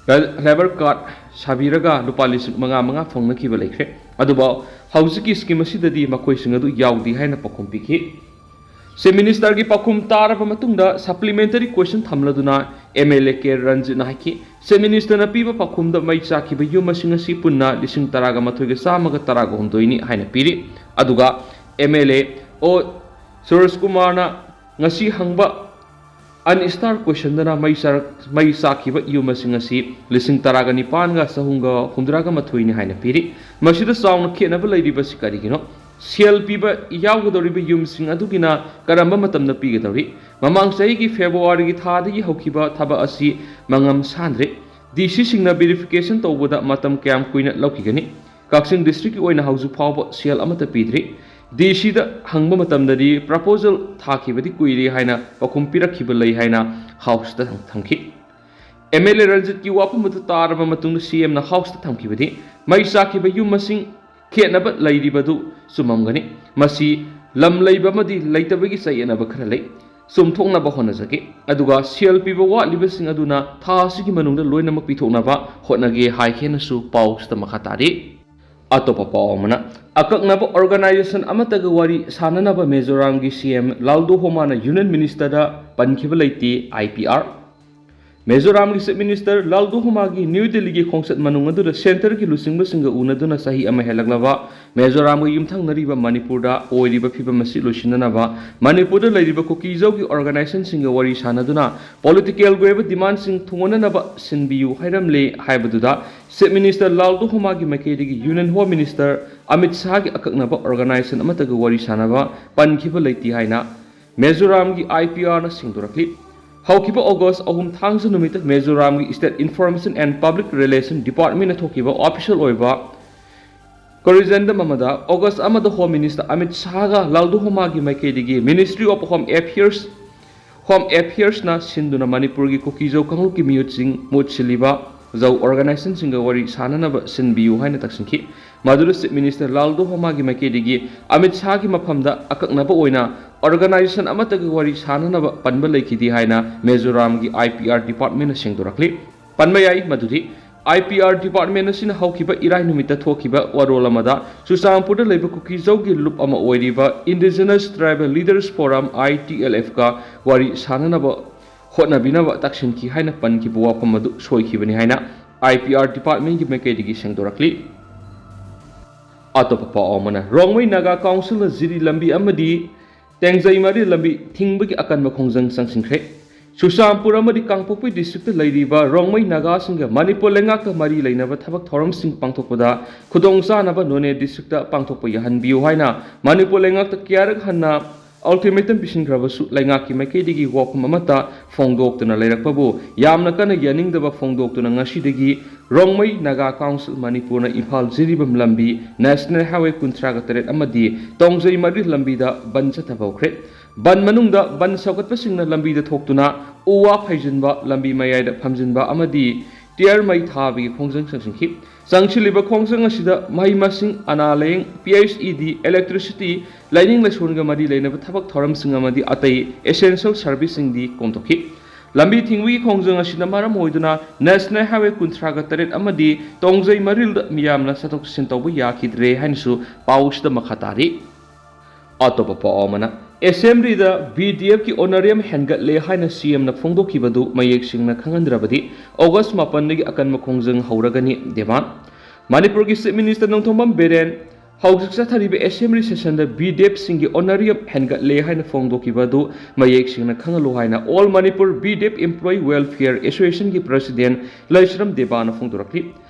ꯂꯦꯕꯔ ꯀꯥꯔꯗ ꯁꯥꯕꯤꯔꯒ ꯂꯨꯄꯥ ꯂꯤꯁꯤꯡ ꯃꯉꯥ ꯃꯉꯥ ꯐꯪꯅꯈꯤꯕ ꯂꯩꯈ꯭ꯔꯦ꯫ ꯑꯗꯨꯕꯨ ꯍꯧꯖꯤꯛꯀꯤ ꯁ꯭ꯀꯤꯝ ꯑꯁꯤꯗꯗꯤ ꯃꯈꯣꯏꯁꯤꯡ ꯑꯗꯨ ꯌꯥꯎꯗꯦ ꯍꯥꯏꯅ ꯄꯥꯎꯈꯨꯝ ꯄꯤꯈꯤ꯫ ꯆꯤꯐ ꯃꯤꯅꯤꯁꯇꯔꯒꯤ ꯄꯥꯎꯈꯨꯝ ꯇꯥꯔꯕ ꯃꯇꯨꯡꯗ ꯁꯄ꯭ꯂꯤꯃꯦꯟꯇꯔꯤ ꯀ꯭ꯋꯦꯁꯟ ꯊꯝꯂꯗꯨꯅ ꯑꯦꯝ ꯑꯦꯜ ꯑꯦ ꯀꯦ ꯔꯟꯖꯤꯠꯅ ꯍꯥꯏꯈꯤ, ꯆꯤꯐ ꯃꯤꯅꯤꯁꯇꯔꯅ ꯄꯤꯕ ꯄꯥꯎꯈꯨꯝꯗ ꯃꯩ ꯆꯥꯛꯈꯤꯕ ꯌꯨꯝ ꯃꯁꯤꯡ ꯑꯁꯤ ꯄꯨꯟꯅ ꯂꯤꯁꯤꯡ ꯇꯔꯥꯒ ꯃꯥꯊꯣꯏꯒ ꯆꯥꯝꯃꯒ ꯇꯔꯥꯒ ꯍꯨꯝꯗꯣꯏꯅꯤ ꯍꯥꯏꯅ ꯄꯤꯔꯤ꯫ ꯑꯗꯨꯒ ꯑꯦꯝ ꯑꯦꯜ ꯑꯦ ꯑꯣ ꯁꯨꯔꯖ ꯀꯨꯃꯥꯔꯅ ꯉꯁꯤ ꯍꯪꯕ ꯑꯟ ꯁ꯭ꯇꯥꯔ ꯀ꯭ꯋꯦꯁꯟꯗꯅ ꯃꯩ ꯆꯥꯔꯛ-, ꯃꯩ ꯆꯥꯛꯈꯤꯕ ꯌꯨꯝ ꯃꯁꯤꯡ ꯑꯁꯤ ꯂꯤꯁꯤꯡ ꯇꯔꯥꯒ ꯅꯤꯄꯥꯟꯒ ꯆꯍꯨꯝꯒ ꯍꯨꯝꯗ꯭ꯔꯥꯒ ꯃꯥꯊꯣꯏꯅꯤ ꯍꯥꯏꯅ ꯄꯤꯔꯤ꯫ ꯃꯁꯤꯗ ꯆꯥꯎꯅ ꯈꯦꯠꯅꯕ ꯂꯩꯔꯤꯕꯁꯤ ꯀꯔꯤꯒꯤꯅꯣ? ꯁꯦꯜ ꯄꯤꯕ ꯌꯥꯎꯒꯗꯧꯔꯤꯕ ꯌꯨꯝꯁꯤꯡ ꯑꯗꯨꯒꯤꯅ ꯀꯔꯝꯕ ꯃꯇꯝꯗ ꯄꯤꯒꯗꯧꯔꯤ? ꯃꯃꯥꯡ ꯆꯍꯤꯒꯤ ꯐꯦꯕ꯭ꯔꯨꯋꯥꯔꯤꯒꯤ ꯊꯥꯗꯒꯤ ꯍꯧꯈꯤꯕ ꯊꯕꯛ ꯑꯁꯤ ꯃꯉꯝ ꯁꯥꯟꯗ꯭ꯔꯦ꯫ ꯗꯤ ꯁꯤꯁꯤꯡꯅ ꯚꯦꯔꯤꯐꯤꯀꯦꯁꯟ ꯇꯧꯕꯗ ꯃꯇꯝ ꯀꯌꯥꯝ ꯀꯨꯏꯅ ꯂꯧꯈꯤꯒꯅꯤ? ꯀꯛꯆꯤꯡ ꯗꯤꯁꯇ꯭ꯔꯤꯛꯀꯤ ꯑꯣꯏꯅ ꯍꯧꯖꯤꯛ ꯐꯥꯎꯕ ꯁꯦꯜ ꯑꯃꯠꯇ ꯄꯤꯗ꯭ꯔꯤ꯫ ꯗꯤ ꯁꯤꯗ ꯍꯪꯕ ꯃꯇꯝꯗꯗꯤ ꯄ꯭ꯔꯄꯣꯖꯦꯜ ꯊꯥꯈꯤꯕꯗꯤ ꯀꯨꯏꯔꯦ ꯍꯥꯏꯅ ꯄꯥꯎꯈꯨꯝ ꯄꯤꯔꯛꯈꯤꯕ ꯂꯩ ꯍꯥꯏꯅ ꯍꯥꯎꯁꯇ ꯊꯝꯈꯤ꯫ ꯑꯦꯝ ꯑꯦꯜ ꯑꯦ ꯔꯟꯖꯤꯠꯀꯤ ꯋꯥꯐꯝ ꯑꯗꯨ ꯇꯥꯔꯕ ꯃꯇꯨꯡꯗ ꯁꯤ ꯑꯦꯝꯅ ꯍꯥꯎꯁꯇ ꯊꯝꯈꯤꯕꯗꯤ ꯃꯩ ꯆꯥꯛꯈꯤꯕ ꯌꯨꯝ ꯃꯁꯤꯡ ꯈꯦꯠꯅꯕ ꯂꯩꯔꯤꯕꯗꯨ ꯆꯨꯝꯃꯝꯒꯅꯤ꯫ ꯃꯁꯤ ꯂꯝ ꯂꯩꯕ ꯑꯃꯗꯤ ꯂꯩꯇꯕꯒꯤ ꯆꯌꯦꯠꯅꯕ ꯈꯔ ꯂꯩ꯫ ꯆꯨꯝꯊꯣꯛꯅꯕ ꯍꯣꯠꯅꯖꯒꯦ꯫ ꯑꯗꯨꯒ ꯁꯦꯜ ꯄꯤꯕ ꯋꯥꯠꯂꯤꯕꯁꯤꯡ ꯑꯗꯨꯅ ꯊꯥ ꯑꯁꯤꯒꯤ ꯃꯅꯨꯡꯗ ꯂꯣꯏꯅꯃꯛ ꯄꯤꯊꯣꯛꯅꯕ ꯍꯣꯠꯅꯒꯦ ꯍꯥꯏꯈꯤꯅꯁꯨ ꯄꯥꯎꯁꯤꯗ ꯃꯈꯥ ꯇꯥꯔꯤ꯫ ꯑꯇꯣꯞꯄ ꯄꯥꯎ ꯑꯃꯅ, ꯑꯀꯛꯅꯕ organization ꯑꯃꯠꯇꯒ ꯋꯥꯔꯤ ꯁꯥꯅꯅꯕ ꯃꯤꯖꯣꯔꯥꯝꯒꯤ C M ꯂꯥꯜꯗꯨꯍꯣꯃꯥꯅ Union Ministerꯗ ꯄꯟꯈꯤꯕ ꯂꯩꯇꯦ꯫ I P R ꯃꯤꯖꯣꯔꯥꯝꯒꯤ Chief Minister ꯂꯥꯜꯗꯨꯍꯣꯃꯥꯒꯤ ꯅ꯭ꯌꯨ ꯗꯤꯜꯂꯤꯒꯤ ꯈꯣꯡꯆꯠ ꯃꯅꯨꯡ ꯑꯗꯨꯗ centreꯒꯤ ꯂꯨꯆꯤꯡꯕꯁꯤꯡꯒ ꯎꯅꯗꯨꯅ ꯆꯍꯤ ꯑꯃ ꯍꯦꯜꯂꯛꯂꯕ ꯃꯤꯖꯣꯔꯥꯝꯒ ꯌꯨꯝꯊꯪꯅꯔꯤꯕ ꯃꯅꯤꯄꯨꯔꯗ ꯑꯣꯏꯔꯤꯕ ꯐꯤꯕꯝ ꯑꯁꯤ ꯂꯣꯏꯁꯤꯟꯅꯅꯕ ꯃꯅꯤꯄꯨꯔꯗ ꯂꯩꯔꯤꯕ ꯀꯨꯀꯤꯖꯧꯒꯤ organizationꯁꯤꯡꯒ ꯋꯥꯔꯤ ꯁꯥꯅꯗꯨꯅ politicalꯒꯤ ꯑꯣꯏꯕ demandꯁꯤꯡ ꯊꯨꯡꯍꯟꯅꯅꯕ ꯁꯤꯟꯕꯤꯌꯨ ꯍꯥꯏꯔꯝꯂꯦ ꯍꯥꯏꯕꯗꯨꯗ Chief Minister ꯂꯥꯜꯗꯨꯍꯣꯃꯥꯒꯤ ꯃꯥꯏꯀꯩꯗꯒꯤ Union Home Minister ꯑꯃꯤꯠ ꯁꯥꯍꯒꯤ ꯑꯀꯛꯅꯕ organization ꯑꯃꯠꯇꯒ ꯋꯥꯔꯤ ꯁꯥꯅꯕ ꯄꯟꯈꯤꯕ ꯂꯩꯇꯦ ꯍꯥꯏꯅ ꯃꯤꯖꯣꯔꯥꯝꯒꯤ I P Rꯅ ꯁꯦꯡꯗꯣꯔꯛꯂꯤ꯫ ꯍꯧꯈꯤꯕ August ꯑꯍꯨꯝ ꯊꯥꯡꯖ ꯅꯨꯃꯤꯠꯇ ꯃꯤꯖꯣꯔꯥꯝꯒꯤ State Information and Public Relation Departmentꯅ ꯊꯣꯛꯈꯤꯕ official ꯑꯣꯏꯕ correspondence ꯑꯃꯗ August ꯑꯃꯗ Home Minister ꯑꯃꯤꯠ ꯁꯥꯍꯒ ꯂꯥꯜꯗꯨꯍꯣꯃꯥꯒꯤ ꯃꯥꯏꯀꯩꯗꯒꯤ Ministry of Home Affairs, Home Affairsꯅ ꯁꯤꯟꯗꯨꯅ ꯃꯅꯤꯄꯨꯔꯒꯤ ꯀꯨꯀꯤꯖꯧ ꯀꯥꯡꯂꯨꯞꯀꯤ ꯃꯤꯍꯨꯠꯁꯤꯡ, ꯃꯍꯨꯠ ꯁꯤꯜꯂꯤꯕ ꯖꯧ organizationꯁꯤꯡꯒ ꯋꯥꯔꯤ ꯁꯥꯅꯅꯕ ꯁꯤꯟꯕꯤꯌꯨ ꯍꯥꯏꯅ ꯇꯛꯁꯤꯟꯈꯤ꯫ ꯃꯗꯨꯗ Chief Minister ꯂꯥꯜꯗꯨꯍꯣꯃꯥꯒꯤ ꯃꯥꯏꯀꯩꯗꯒꯤ ꯑꯃꯤꯠ ꯁꯥꯍꯒꯤ ꯃꯐꯝꯗ ꯑꯀꯛꯅꯕ ꯑꯣꯏꯅ organization ꯑꯃꯠꯇꯒ ꯋꯥꯔꯤ ꯁꯥꯅꯅꯕ ꯄꯟꯕ ꯂꯩꯈꯤꯗꯦ ꯍꯥꯏꯅ ꯃꯤꯖꯣꯔꯥꯝꯒꯤ I P R departmentꯅ ꯁꯦꯡꯗꯣꯔꯛꯂꯤ꯫ ꯄꯟꯕ ꯌꯥꯏ ꯃꯗꯨꯗꯤ I P R department ꯑꯁꯤꯅ ꯍꯧꯈꯤꯕ ꯏꯔꯥꯏ ꯅꯨꯃꯤꯠꯇ ꯊꯣꯛꯈꯤꯕ ꯋꯥꯔꯣꯜ ꯑꯃꯗ ꯆꯨꯔꯆꯥꯟꯄꯨꯔꯗ ꯂꯩꯕ ꯀꯨꯀꯤꯖꯧꯒꯤ ꯂꯨꯞ ꯑꯃ ꯑꯣꯏꯔꯤꯕ Indigenous Tribal Leaders Forum, I T L F ꯀ ꯋꯥꯔꯤ ꯁꯥꯅꯅꯕ ꯍꯣꯠꯅꯕꯤꯅꯕ ꯇꯛꯁꯤꯟꯈꯤ ꯍꯥꯏꯅ ꯄꯟꯈꯤꯕ ꯋꯥꯐꯝ ꯑꯗꯨ ꯁꯣꯏꯈꯤꯕꯅꯤ ꯍꯥꯏꯅ I P R departmentꯀꯤ ꯃꯥꯏꯀꯩꯗꯒꯤ ꯁꯦꯡꯗꯣꯔꯛꯂꯤ꯫ ꯑꯇꯣꯞꯄ ꯄꯥꯎ ꯑꯃꯅ, ꯔꯣꯡꯃꯩ ꯅꯥꯒꯥ Councilꯅ ꯖꯤꯔꯤ ꯂꯝꯕꯤ ꯑꯃꯗꯤ ꯇꯦꯡꯖꯩ ꯃꯔꯤ ꯂꯝꯕꯤ ꯊꯤꯡꯕꯒꯤ ꯑꯀꯟꯕ ꯈꯣꯡꯖꯪ ꯆꯪꯁꯤꯟꯈ꯭ꯔꯦ꯫ ꯆꯨꯔꯆꯥꯟꯄꯨꯔ ꯑꯃꯗꯤ ꯀꯥꯡꯄꯣꯛꯄꯤ districtꯇ ꯂꯩꯔꯤꯕ ꯔꯣꯡꯃꯩ ꯅꯥꯒꯥꯁꯤꯡꯒ ꯃꯅꯤꯄꯨꯔ ꯂꯩꯉꯥꯛꯀ ꯃꯔꯤ ꯂꯩꯅꯕ ꯊꯕꯛ ꯊꯧꯔꯝꯁꯤꯡ ꯄꯥꯡꯊꯣꯛꯄꯗ ꯈꯨꯗꯣꯡꯆꯥꯅꯕ ꯅꯣꯅꯦ districtꯇ ꯄꯥꯡꯊꯣꯛꯄ ꯌꯥꯍꯟꯕꯤꯌꯨ ꯍꯥꯏꯅ ꯃꯅꯤꯄꯨꯔ ꯂꯩꯉꯥꯛꯇ ꯀꯌꯥꯔꯛ ꯍꯟꯅ ultimatum ꯄꯤꯁꯤꯟꯈ꯭ꯔꯕꯁꯨ ꯂꯩꯉꯥꯛꯀꯤ ꯃꯥꯏꯀꯩꯗꯒꯤ ꯋꯥꯐꯝ ꯑꯃꯠꯇ ꯐꯣꯡꯗꯣꯛꯇꯨꯅ ꯂꯩꯔꯛꯄꯕꯨ ꯌꯥꯝꯅ ꯀꯟꯅ ꯌꯥꯅꯤꯡꯗꯕ ꯐꯣꯡꯗꯣꯛꯇꯨꯅ ꯉꯁꯤꯗꯒꯤ ꯔꯣꯡꯃꯩ ꯅꯥꯒꯥ Council ꯃꯅꯤꯄꯨꯔꯅ ꯏꯝꯐꯥꯜ ꯖꯤꯔꯤꯕꯥꯝ ꯂꯝꯕꯤ National Highway ꯀꯨꯟꯊ꯭ꯔꯥꯒ ꯇꯔꯦꯠ ꯑꯃꯗꯤ ꯇꯣꯡꯖꯩ ꯃꯔꯤ ꯂꯝꯕꯤꯗ ꯕꯟ ꯆꯠꯊꯕ ꯍꯧꯈ꯭ꯔꯦ꯫ ꯕꯟ ꯃꯅꯨꯡꯗ ꯕꯟ ꯁꯧꯒꯠꯄꯁꯤꯡꯅ ꯂꯝꯕꯤꯗ ꯊꯣꯛꯇꯨꯅ ꯎ ꯋꯥ ꯐꯩꯖꯤꯟꯕ, ꯂꯝꯕꯤ ꯃꯌꯥꯏꯗ ꯐꯝꯖꯤꯟꯕ ꯑꯃꯗꯤ ꯇꯤꯌꯔ ꯃꯩ ꯊꯥꯕꯒꯤ ꯈꯣꯡꯖꯪ ꯆꯪꯁꯤꯟꯈꯤ꯫ ꯆꯪꯁꯤꯜꯂꯤꯕ ꯈꯣꯡꯖꯪ ꯑꯁꯤꯗ ꯃꯍꯩ ꯃꯁꯤꯡ, ꯑꯅꯥ ꯂꯥꯌꯦꯡ, P H E D, electricity, ꯂꯥꯏꯅꯤꯡ ꯂꯥꯏꯁꯣꯟꯒ ꯃꯔꯤ ꯂꯩꯅꯕ ꯊꯕꯛ ꯊꯧꯔꯝꯁꯤꯡ ꯑꯃꯗꯤ ꯑꯇꯩ essential serviceꯁꯤꯡꯗꯤ ꯀꯣꯝꯊꯣꯛꯈꯤ꯫ ꯂꯝꯕꯤ ꯊꯤꯡꯕꯒꯤ ꯈꯣꯡꯖꯪ ꯑꯁꯤꯅ ꯃꯔꯝ ꯑꯣꯏꯗꯨꯅ National Highway ꯀꯨꯟꯊ꯭ꯔꯥꯒ ꯇꯔꯦꯠ ꯑꯃꯗꯤ ꯇꯣꯡꯖꯩ ꯃꯔꯤꯜꯗ ꯃꯤꯌꯥꯝꯅ ꯆꯠꯊꯣꯛ ꯆꯠꯁꯤꯟ ꯇꯧꯕ ꯌꯥꯈꯤꯗ꯭ꯔꯦ ꯍꯥꯏꯅꯁꯨ ꯄꯥꯎ ꯑꯁꯤꯗ ꯃꯈꯥ ꯇꯥꯔꯤ꯫ ꯑꯇꯣꯞꯄ ꯄꯥꯎ ꯑꯃꯅ, ꯑꯦꯁꯦꯝꯕ꯭ꯂꯤꯗ ꯕꯤ ꯗꯤ ꯑꯦꯐꯀꯤ ꯑꯣꯅꯔꯦꯔꯤꯌꯝ ꯍꯦꯟꯒꯠꯂꯦ ꯍꯥꯏꯅ ꯁꯤ ꯑꯦꯝꯅ ꯐꯣꯡꯗꯣꯛꯈꯤꯕꯗꯨ ꯃꯌꯦꯛ ꯁꯦꯡꯅ ꯈꯪꯍꯟꯗ꯭ꯔꯕꯗꯤ ꯑꯣꯒꯁ ꯃꯥꯄꯟꯗꯒꯤ ꯑꯀꯟꯕ ꯈꯣꯡꯖꯪ ꯍꯧꯔꯒꯅꯤ, ꯗꯦꯕꯥꯟ꯫ ꯃꯅꯤꯄꯨꯔꯒꯤ ꯆꯤꯐ ꯃꯤꯅꯤꯁꯇꯔ ꯅꯣꯡꯊꯣꯝꯕꯝ ꯕꯤꯔꯦꯟ ꯍꯧꯖꯤꯛ ꯆꯠꯊꯔꯤꯕ ꯑꯦꯁꯦꯝꯕ꯭ꯂꯤ ꯁꯦꯁꯟꯗ ꯕꯤ ꯗꯤ ꯑꯦꯐꯁꯤꯡꯒꯤ ꯑꯣꯅꯔꯦꯔꯤꯌꯝ ꯍꯦꯟꯒꯠꯂꯦ ꯍꯥꯏꯅ ꯐꯣꯡꯗꯣꯛꯈꯤꯕ ꯑꯗꯨ ꯃꯌꯦꯛ ꯁꯦꯡꯅ ꯈꯪꯍꯜꯂꯨ ꯍꯥꯏꯅ All Manipur B D F Employee Welfare Associationꯒꯤ ꯄ꯭ꯔꯁꯤꯗꯦꯟ ꯂꯩꯁ꯭ꯔꯝ ꯗꯦꯕꯥꯅ ꯐꯣꯡꯗꯣꯔꯛꯂꯤ꯫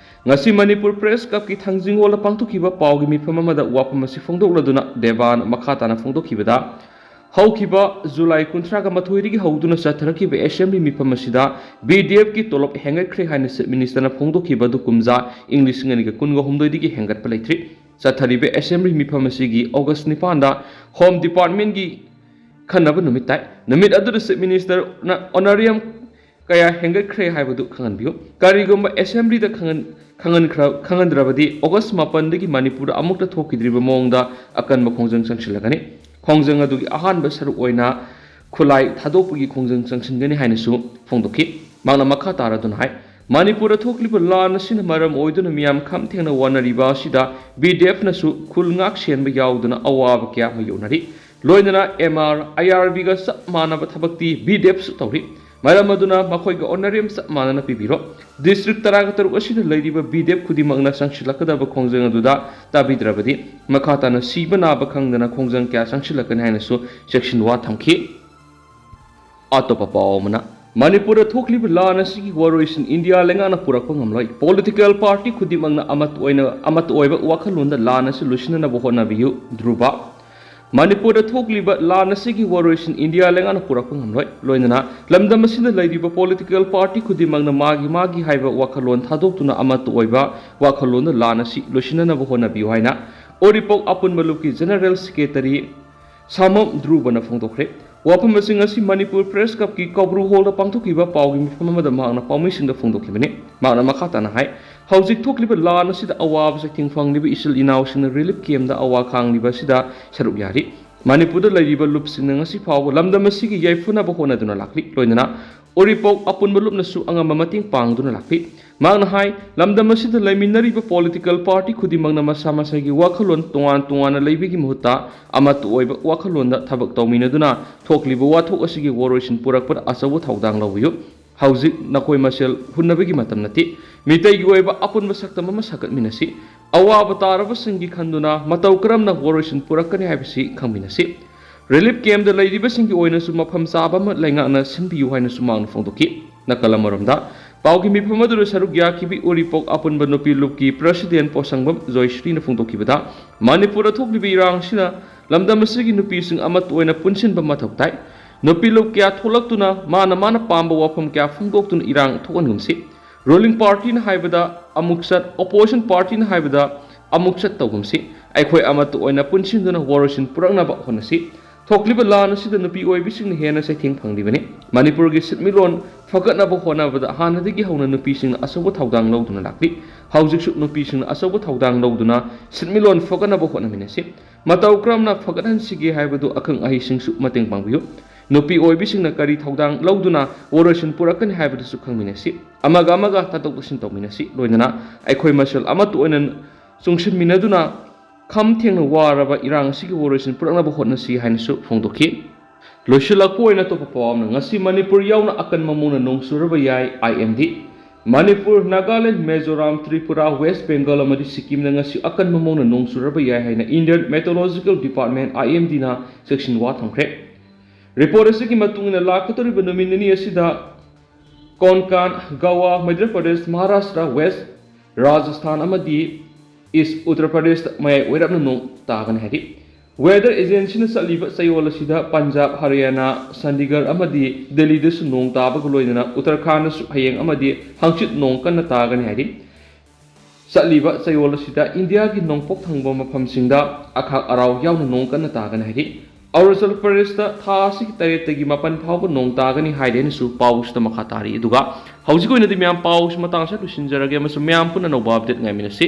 ꯉꯁꯤ ꯃꯅꯤꯄꯨꯔ ꯄ꯭ꯔꯦꯁ ꯀ꯭ꯂꯕꯀꯤ ꯊꯥꯡꯖꯤꯡ ꯍꯣꯜꯗ ꯄꯥꯡꯊꯣꯛꯈꯤꯕ ꯄꯥꯎꯒꯤ ꯃꯤꯐꯝ ꯑꯃꯗ ꯋꯥꯐꯝ ꯑꯁꯤ ꯐꯣꯡꯗꯣꯛꯂꯗꯨꯅ ꯗꯦꯕꯥꯟ ꯃꯈꯥ ꯇꯥꯅ ꯐꯣꯡꯗꯣꯛꯈꯤꯕꯗ, ꯍꯧꯈꯤꯕ ꯖꯨꯂꯥꯏ ꯀꯨꯟꯊ꯭ꯔꯥꯒ ꯃꯥꯊꯣꯏꯗꯒꯤ ꯍꯧꯗꯨꯅ ꯆꯠꯊꯔꯛꯈꯤꯕ ꯑꯦꯁꯦꯝꯕ꯭ꯂꯤ ꯃꯤꯐꯝ ꯑꯁꯤꯗ ꯕꯤ ꯗꯤ ꯑꯦꯐꯀꯤ ꯇꯣꯂꯣꯞ ꯍꯦꯟꯒꯠꯈ꯭ꯔꯦ ꯍꯥꯏꯅ ꯆꯤꯐ ꯃꯤꯅꯤꯁꯇꯔꯅ ꯐꯣꯡꯗꯣꯛꯈꯤꯕ ꯑꯗꯨ ꯀꯨꯝꯖꯥ ꯏꯪ ꯂꯤꯁꯤꯡ ꯑꯅꯤꯒ ꯀꯨꯟꯒ ꯍꯨꯝꯗꯣꯏꯗꯒꯤ ꯍꯦꯟꯒꯠꯄ ꯂꯩꯇ꯭ꯔꯤ꯫ ꯆꯠꯊꯔꯤꯕ ꯑꯦꯁꯦꯝꯕ꯭ꯂꯤ ꯃꯤꯐꯝ ꯑꯁꯤꯒꯤ ꯑꯣꯒꯁ ꯅꯤꯄꯥꯟꯗ ꯍꯣꯝ ꯗꯤꯄꯥꯔꯠꯃꯦꯟꯒꯤ ꯈꯟꯅꯕ ꯅꯨꯃꯤꯠ ꯇꯥꯏ꯫ ꯅꯨꯃꯤꯠ ꯑꯗꯨꯗ ꯆꯤꯐ ꯃꯤꯅꯤꯁꯇꯔꯅ ꯑꯣꯅꯔꯦꯔꯤꯌꯝ ꯀꯌꯥ ꯍꯦꯟꯒꯠꯈ꯭ꯔꯦ ꯍꯥꯏꯕꯗꯨ ꯈꯪꯍꯟꯕꯤꯌꯨ꯫ ꯀꯔꯤꯒꯨꯝꯕ ꯑꯦꯁꯦꯝꯕ꯭ꯂꯤꯗ ꯈꯪꯍꯟ-, ꯈꯪꯍꯟꯈ꯭ꯔ-, ꯈꯪꯍꯟꯗ꯭ꯔꯕꯗꯤ ꯑꯣꯒꯁ ꯃꯥꯄꯟꯗꯒꯤ ꯃꯅꯤꯄꯨꯔꯗ ꯑꯃꯨꯛꯇ ꯊꯣꯛꯈꯤꯗ꯭ꯔꯤꯕ ꯃꯑꯣꯡꯗ ꯑꯀꯟꯕ ꯈꯣꯡꯖꯪ ꯆꯪꯁꯤꯜꯂꯛꯀꯅꯤ꯫ ꯈꯣꯡꯖꯪ ꯑꯗꯨꯒꯤ ꯑꯍꯥꯟꯕ ꯁꯔꯨꯛ ꯑꯣꯏꯅ ꯈꯨꯠꯂꯥꯏ ꯊꯥꯗꯣꯛꯄꯒꯤ ꯈꯣꯡꯖꯪ ꯆꯪꯁꯤꯟꯒꯅꯤ ꯍꯥꯏꯅꯁꯨ ꯐꯣꯡꯗꯣꯛꯈꯤ꯫ ꯃꯍꯥꯛꯅ ꯃꯈꯥ ꯇꯥꯔꯗꯨꯅ ꯍꯥꯏ, ꯃꯅꯤꯄꯨꯔꯗ ꯊꯣꯛꯂꯤꯕ ꯂꯥꯟ ꯑꯁꯤꯅ ꯃꯔꯝ ꯑꯣꯏꯗꯨꯅ ꯃꯤꯌꯥꯝ ꯈꯝ ꯊꯦꯡꯅ ꯋꯥꯅꯔꯤꯕ ꯑꯁꯤꯗ ꯕꯤ ꯗꯤ ꯑꯦꯐꯅꯁꯨ ꯈꯨꯜ ꯉꯥꯛ ꯁꯦꯟꯕ ꯌꯥꯎꯗꯨꯅ ꯑꯋꯥꯕ ꯀꯌꯥ ꯃꯥꯌꯣꯛꯅꯔꯤ꯫ ꯂꯣꯏꯅꯅ ꯑꯦꯝ ꯑꯥꯔ, ꯑꯥꯏ ꯑꯥꯔ ꯕꯤꯒ ꯆꯞ ꯃꯥꯟꯅꯕ ꯊꯕꯛꯇꯤ ꯕꯤ ꯗꯤ ꯑꯦꯐꯁꯨ ꯇꯧꯔꯤ꯫ ꯃꯔꯝ ꯑꯗꯨꯅ ꯃꯈꯣꯏꯒ ꯑꯣꯅꯔꯦꯔꯤꯌꯝ ꯆꯞ ꯃꯥꯟꯅꯅ ꯄꯤꯕꯤꯔꯣ꯫ ꯗꯤꯁꯇ꯭ꯔꯤꯛ ꯇꯔꯥꯒ ꯇꯔꯨꯛ ꯑꯁꯤꯗ ꯂꯩꯔꯤꯕ ꯕꯤ ꯗꯤ ꯑꯦꯐ ꯈꯨꯗꯤꯡꯃꯛꯅ ꯆꯪꯁꯤꯜꯂꯛꯀꯗꯕ ꯈꯣꯡꯖꯪ ꯑꯗꯨꯗ ꯇꯥꯕꯤꯗ꯭ꯔꯕꯗꯤ ꯃꯈꯥ ꯇꯥꯅ ꯁꯤꯕ ꯅꯥꯕ ꯈꯪꯗꯅ ꯈꯣꯡꯖꯪ ꯀꯌꯥ ꯆꯪꯁꯤꯜꯂꯛꯀꯅꯤ ꯍꯥꯏꯅꯁꯨ ꯆꯦꯛꯁꯤꯟ ꯋꯥ ꯊꯝꯈꯤ꯫ ꯑꯇꯣꯞꯄ ꯄꯥꯎ ꯑꯃꯅ, ꯃꯅꯤꯄꯨꯔꯗ ꯊꯣꯛꯂꯤꯕ ꯂꯥꯟ ꯑꯁꯤꯒꯤ ꯋꯥꯔꯣꯏꯁꯤꯟ ꯏꯟꯗꯤꯌꯥ ꯂꯩꯉꯥꯛꯅ ꯄꯨꯔꯛꯄ ꯉꯝꯂꯣꯏ꯫ ꯄꯣꯂꯤꯇꯤꯀꯦꯜ ꯄꯥꯔꯇꯤ ꯈꯨꯗꯤꯡꯃꯛꯅ ꯑꯃꯠꯇ ꯑꯣꯏꯅ, ꯑꯃꯠꯇ ꯑꯣꯏꯕ ꯋꯥꯈꯜꯂꯣꯟꯗ ꯂꯥꯟ ꯑꯁꯤ ꯂꯣꯏꯁꯤꯟꯅꯅꯕ ꯍꯣꯠꯅꯕꯤꯌꯨ, ꯙ꯭ꯔꯨꯕ꯫ ꯃꯅꯤꯄꯨꯔꯗ ꯊꯣꯛꯂꯤꯕ ꯂꯥꯟ ꯑꯁꯤꯒꯤ ꯋꯥꯔꯣꯏꯁꯤꯟ ꯏꯟꯗꯤꯌꯥ ꯂꯩꯉꯥꯛꯅ ꯄꯨꯔꯛꯄ ꯉꯝꯂꯣꯏ꯫ ꯂꯣꯏꯅꯅ ꯂꯝꯗꯝ ꯑꯁꯤꯗ ꯂꯩꯔꯤꯕ ꯄꯣꯂꯤꯇꯤꯀꯦꯜ ꯄꯥꯔꯇꯤ ꯈꯨꯗꯤꯡꯃꯛꯅ ꯃꯥꯒꯤ ꯃꯥꯒꯤ ꯍꯥꯏꯕ ꯋꯥꯈꯜꯂꯣꯟ ꯊꯥꯗꯣꯛꯇꯨꯅ ꯑꯃꯠꯇ ꯑꯣꯏꯕ ꯋꯥꯈꯜꯂꯣꯟꯗ ꯂꯥꯟ ꯑꯁꯤ ꯂꯣꯏꯁꯤꯟꯅꯅꯕ ꯍꯣꯠꯅꯕꯤꯌꯨ ꯍꯥꯏꯅ ꯎꯔꯤꯄꯣꯛ ꯑꯄꯨꯟꯕ ꯂꯨꯞꯀꯤ ꯖꯦꯅꯔꯦꯜ ꯁꯦꯀ꯭ꯔꯦꯇꯔꯤ ꯁꯥꯃꯝ ꯙ꯭ꯔꯨꯕꯅ ꯐꯣꯡꯗꯣꯛꯈ꯭ꯔꯦ꯫ ꯋꯥꯐꯝ ꯑꯁꯤ ꯉꯁꯤ ꯃꯅꯤꯄꯨꯔ ꯄ꯭ꯔꯦꯁ ꯀ꯭ꯂꯕꯀꯤ ꯀꯧꯕ꯭ꯔꯨ ꯍꯣꯜꯗ ꯄꯥꯡꯊꯣꯛꯈꯤꯕ ꯄꯥꯎꯒꯤ ꯃꯤꯐꯝ ꯑꯃꯗ ꯃꯍꯥꯛꯅ ꯄꯥꯎꯃꯤꯁꯤꯡꯗ ꯐꯣꯡꯗꯣꯛꯈꯤꯕꯅꯤ꯫ ꯃꯍꯥꯛꯅ ꯃꯈꯥ ꯇꯥꯅ ꯍꯥꯏ, ꯍꯧꯖꯤꯛ ꯊꯣꯛꯂꯤꯕ ꯂꯥꯟ ꯑꯁꯤꯗ ꯑꯋꯥꯕ ꯆꯩꯊꯦꯡ ꯐꯪꯂꯤꯕ ꯏꯆꯤꯜ ꯏꯅꯥꯎꯁꯤꯡꯅ ꯔꯤꯂꯤꯐ ꯀꯦꯝꯗ ꯑꯋꯥ ꯈꯥꯡꯂꯤꯕ ꯑꯁꯤꯗ ꯁꯔꯨꯛ ꯌꯥꯔꯤ꯫ ꯃꯅꯤꯄꯨꯔꯗ ꯂꯩꯔꯤꯕ ꯂꯨꯞꯁꯤꯡꯅ ꯉꯁꯤ ꯐꯥꯎꯕ ꯂꯝꯗꯝ ꯑꯁꯤꯒꯤ ꯌꯥꯏꯐꯅꯕ ꯍꯣꯠꯅꯗꯨꯅ ꯂꯥꯛꯂꯤ꯫ ꯂꯣꯏꯅꯅ ꯎꯔꯤꯄꯣꯛ ꯑꯄꯨꯟꯕ ꯂꯨꯞꯅꯁꯨ ꯑꯉꯝꯕ ꯃꯇꯦꯡ ꯄꯥꯡꯗꯨꯅ ꯂꯥꯛꯂꯤ꯫ ꯃꯍꯥꯛꯅ ꯍꯥꯏ, ꯂꯝꯗꯝ ꯑꯁꯤꯗ ꯂꯩꯃꯤꯟꯅꯔꯤꯕ political party ꯈꯨꯗꯤꯡꯃꯛꯅ ꯃꯁꯥ ꯃꯁꯥꯒꯤ ꯋꯥꯈꯜꯂꯣꯟ ꯇꯣꯉꯥꯟ ꯇꯣꯉꯥꯟꯅ ꯂꯩꯕꯒꯤ ꯃꯍꯨꯠꯇ ꯑꯃꯠꯇ ꯑꯣꯏꯕ ꯋꯥꯈꯜꯂꯣꯟꯗ ꯊꯕꯛ ꯇꯧꯃꯤꯟꯅꯗꯨꯅ ꯊꯣꯛꯂꯤꯕ ꯋꯥꯊꯣꯛ ꯑꯁꯤꯒꯤ ꯋꯥꯔꯣꯏꯁꯤꯟ ꯄꯨꯔꯛꯄꯗ ꯑꯆꯧꯕ ꯊꯧꯗꯥꯡ ꯂꯧꯕꯤꯌꯨ꯫ ꯍꯧꯖꯤꯛ ꯅꯈꯣꯏ ꯃꯁꯦꯜ ꯍꯨꯟꯅꯕꯒꯤ ꯃꯇꯝ ꯅꯠꯇꯦ꯫ ꯃꯤꯇꯩꯒꯤ ꯑꯣꯏꯕ ꯑꯄꯨꯟꯕ ꯁꯛꯇꯝ ꯑꯃ ꯁꯥꯒꯠꯃꯤꯟꯅꯁꯤ꯫ ꯑꯋꯥꯕ ꯇꯥꯔꯕꯁꯤꯡꯒꯤ ꯈꯟꯗꯨꯅ ꯃꯇꯧ ꯀꯔꯝꯅ ꯋꯥꯔꯣꯏꯁꯤꯟ ꯄꯨꯔꯛꯀꯅꯤ ꯍꯥꯏꯕꯁꯤ ꯈꯪꯃꯤꯟꯅꯁꯤ꯫ Relief campꯇ ꯂꯩꯔꯤꯕꯁꯤꯡꯒꯤ ꯑꯣꯏꯅꯁꯨ ꯃꯐꯝ ꯆꯥꯕ ꯑꯃ ꯂꯩꯉꯥꯛꯅ ꯁꯤꯟꯕꯤꯌꯨ ꯍꯥꯏꯅꯁꯨ ꯃꯍꯥꯛꯅ ꯐꯣꯡꯗꯣꯛꯈꯤ꯫ ꯅꯥꯀꯜ ꯑꯃꯔꯣꯝꯗ, ꯄꯥꯎꯒꯤ ꯃꯤꯐꯝ ꯑꯗꯨꯗ ꯁꯔꯨꯛ ꯌꯥꯈꯤꯕꯤ ꯎꯔꯤꯄꯣꯛ ꯑꯄꯨꯟꯕ ꯅꯨꯄꯤ ꯂꯨꯞꯀꯤ president ꯄꯣꯠꯁꯪꯕꯝ ꯖꯣꯏꯁ꯭ꯔꯤꯅ ꯐꯣꯡꯗꯣꯛꯈꯤꯕꯗ, ꯃꯅꯤꯄꯨꯔꯗ ꯊꯣꯛꯂꯤꯕ ꯏꯔꯥꯡ ꯑꯁꯤꯅ ꯂꯝꯗꯝ ꯑꯁꯤꯒꯤ ꯅꯨꯄꯤꯁꯤꯡ ꯑꯃꯠꯇ ꯑꯣꯏꯅ ꯄꯨꯟꯁꯤꯟꯕ ꯃꯊꯧ ꯇꯥꯏ꯫ ꯅꯨꯄꯤ ꯂꯨꯞ ꯀꯌꯥ ꯊꯣꯛꯂꯛꯇꯨꯅ ꯃꯥꯅ ꯃꯥꯅ ꯄꯥꯝꯕ ꯋꯥꯐꯝ ꯀꯌꯥ ꯐꯣꯡꯗꯣꯛꯇꯨꯅ ꯏꯔꯥꯡ ꯊꯣꯛꯍꯟꯒꯨꯝꯁꯤ꯫ Ruling partyꯅ ꯍꯥꯏꯕꯗ ꯑꯃꯨꯛ ꯆꯠ, opposition partyꯅ ꯍꯥꯏꯕꯗ ꯑꯃꯨꯛ ꯆꯠ ꯇꯧꯒꯨꯝꯁꯤ꯫ ꯑꯩꯈꯣꯏ ꯑꯃꯠꯇ ꯑꯣꯏꯅ ꯄꯨꯟꯁꯤꯟꯗꯨꯅ ꯋꯥꯔꯣꯏꯁꯤꯟ ꯄꯨꯔꯛꯅꯕ ꯍꯣꯠꯅꯁꯤ꯫ ꯊꯣꯛꯂꯤꯕ ꯂꯥꯟ ꯑꯁꯤꯗ ꯅꯨꯄꯤ ꯑꯣꯏꯕꯤꯁꯤꯡꯅ ꯍꯦꯟꯅ ꯆꯩꯊꯦꯡ ꯐꯪꯂꯤꯕꯅꯤ꯫ ꯃꯅꯤꯄꯨꯔꯒꯤ ꯁꯤꯟꯃꯤꯠꯂꯣꯟ ꯐꯒꯠꯅꯕ ꯍꯣꯠꯅꯕꯗ ꯍꯥꯟꯅꯗꯒꯤ ꯍꯧꯅ ꯅꯨꯄꯤꯁꯤꯡꯅ ꯑꯆꯧꯕ ꯊꯧꯗꯥꯡ ꯂꯧꯗꯨꯅ ꯂꯥꯛꯂꯤ꯫ ꯍꯧꯖꯤꯛꯁꯨ ꯅꯨꯄꯤꯁꯤꯡꯅ ꯑꯆꯧꯕ ꯊꯧꯗꯥꯡ ꯂꯧꯗꯨꯅ ꯁꯤꯟꯃꯤꯠꯂꯣꯟ ꯐꯒꯠꯅꯕ ꯍꯣꯠꯅꯃꯤꯟꯅꯁꯤ꯫ ꯃꯇꯧ ꯀꯔꯝꯅ ꯐꯒꯠꯍꯟꯁꯤꯒꯦ ꯍꯥꯏꯕꯗꯨ ꯑꯈꯪ ꯑꯍꯩꯁꯤꯡꯁꯨ ꯃꯇꯦꯡ ꯄꯥꯡꯕꯤꯌꯨ꯫ ꯅꯨꯄꯤ ꯑꯣꯏꯕꯤꯁꯤꯡꯅ ꯀꯔꯤ ꯊꯧꯗꯥꯡ ꯂꯧꯗꯨꯅ ꯋꯥꯔꯣꯏꯁꯤꯟ ꯄꯨꯔꯛꯀꯅꯤ ꯍꯥꯏꯕꯗꯨꯁꯨ ꯈꯪꯃꯤꯟꯅꯁꯤ꯫ ꯑꯃꯒ ꯑꯃꯒ ꯇꯥꯊꯣꯛ ꯇꯥꯁꯤꯟ ꯇꯧꯃꯤꯟꯅꯁꯤ꯫ ꯂꯣꯏꯅꯅ ꯑꯩꯈꯣꯏ ꯃꯁꯦꯜ ꯑꯃꯠꯇ ꯑꯣꯏꯅ ꯆꯨꯡꯁꯤꯟꯃꯤꯟꯅꯗꯨꯅ ꯈꯝ ꯊꯦꯡꯅ ꯋꯥꯔꯕ ꯏꯔꯥꯡ ꯑꯁꯤꯒꯤ ꯋꯥꯔꯣꯏꯁꯤꯟ ꯄꯨꯔꯛꯅꯕ ꯍꯣꯠꯅꯁꯤ ꯍꯥꯏꯅꯁꯨ ꯐꯣꯡꯗꯣꯛꯈꯤ꯫ ꯂꯣꯏꯁꯤꯜꯂꯛꯄ ꯑꯣꯏꯅ ꯑꯇꯣꯞꯄ ꯄꯥꯎ ꯑꯃꯅ, ꯉꯁꯤ ꯃꯅꯤꯄꯨꯔ ꯌꯥꯎꯅ ꯑꯀꯟꯕ ꯃꯑꯣꯡꯗ ꯅꯣꯡ ꯆꯨꯔꯕ ꯌꯥꯏ, IMD꯫ ꯃꯅꯤꯄꯨꯔ, ꯅꯥꯒꯥꯂꯦꯟ, ꯃꯤꯖꯣꯔꯥꯝ, ꯇ꯭ꯔꯤꯄꯨꯔꯥ, ꯋꯦꯁ ꯕꯦꯡꯒꯜ ꯑꯃꯗꯤ ꯁꯤꯛꯀꯤꯝꯗ ꯉꯁꯤ ꯑꯀꯟꯕ ꯃꯑꯣꯡꯗ ꯅꯣꯡ ꯆꯨꯔꯕ ꯌꯥꯏ ꯍꯥꯏꯅ Indian Meteorological Department, IMDꯅ ꯆꯦꯛꯁꯤꯟ ꯋꯥ ꯊꯝꯈ꯭ꯔꯦ꯫ Report ꯑꯁꯤꯒꯤ ꯃꯇꯨꯡ ꯏꯟꯅ ꯂꯥꯛꯀꯗꯧꯔꯤꯕ ꯅꯨꯃꯤꯠ ꯅꯤꯅꯤ ꯑꯁꯤꯗ ꯀꯣꯟꯀꯥꯟ, ꯒꯋꯥ, ꯃꯙ꯭ꯌ ꯄ꯭ꯔꯗꯦꯁ, ꯃꯍꯥꯔꯥꯁꯇ꯭ꯔ, ꯋꯦꯁ ꯔꯥꯖꯁꯊꯥꯟ ꯑꯃꯗꯤ ꯏꯁ ꯎꯠꯇꯔ ꯄ꯭ꯔꯗꯦꯁꯇ ꯃꯌꯥꯏ ꯑꯣꯏꯔꯞꯅ ꯅꯣꯡ ꯇꯥꯒꯅꯤ ꯍꯥꯏꯔꯤ꯫ Weather Agencyꯅ ꯆꯠꯂꯤꯕ ꯆꯌꯣꯜ ꯑꯁꯤꯗ ꯄꯟꯖꯥꯕ, ꯍꯔꯤꯌꯥꯅꯥ, ꯆꯟꯗꯤꯒꯔ ꯑꯃꯗꯤ ꯗꯦꯜꯂꯤꯗꯁꯨ ꯅꯣꯡ ꯇꯥꯕꯒ ꯂꯣꯏꯅꯅ ꯎꯠꯇꯔꯈꯥꯟꯗꯁꯨ ꯍꯌꯦꯡ ꯑꯃꯗꯤ ꯍꯪꯆꯤꯠ ꯅꯣꯡ ꯀꯟꯅ ꯇꯥꯒꯅꯤ ꯍꯥꯏꯔꯤ꯫ ꯆꯠꯂꯤꯕ ꯆꯌꯣꯜ ꯑꯁꯤꯗ ꯏꯟꯗꯤꯌꯥꯒꯤ ꯅꯣꯡꯄꯣꯛ ꯊꯪꯕ ꯃꯐꯝꯁꯤꯡꯗ ꯑꯈꯥꯛ ꯑꯔꯥꯎ ꯌꯥꯎꯅ ꯅꯣꯡ ꯀꯟꯅ ꯇꯥꯒꯅꯤ ꯍꯥꯏꯔꯤ꯫ ꯑꯔꯨꯅꯥꯆꯜ ꯄ꯭ꯔꯗꯦꯁꯇ ꯊꯥ ꯑꯁꯤꯒꯤ ꯇꯔꯦꯠꯇꯒꯤ ꯃꯥꯄꯟ ꯐꯥꯎꯕ ꯅꯣꯡ ꯇꯥꯒꯅꯤ ꯍꯥꯏꯔꯦꯅꯁꯨ ꯄꯥꯎꯁꯤꯗ ꯃꯈꯥ ꯇꯥꯔꯤ꯫ ꯑꯗꯨꯒ ꯍꯧꯖꯤꯛ ꯑꯣꯏꯅꯗꯤ ꯃꯌꯥꯝ ꯄꯥꯎꯁꯤ ꯃꯇꯥꯡꯁꯤꯗ ꯂꯣꯏꯁꯤꯟꯖꯔꯒꯦ ꯑꯃꯁꯨꯡ ꯃꯌꯥꯝ ꯄꯨꯟꯅ ꯑꯅꯧꯕ update ꯉꯥꯏꯃꯤꯟꯅꯁꯤ꯫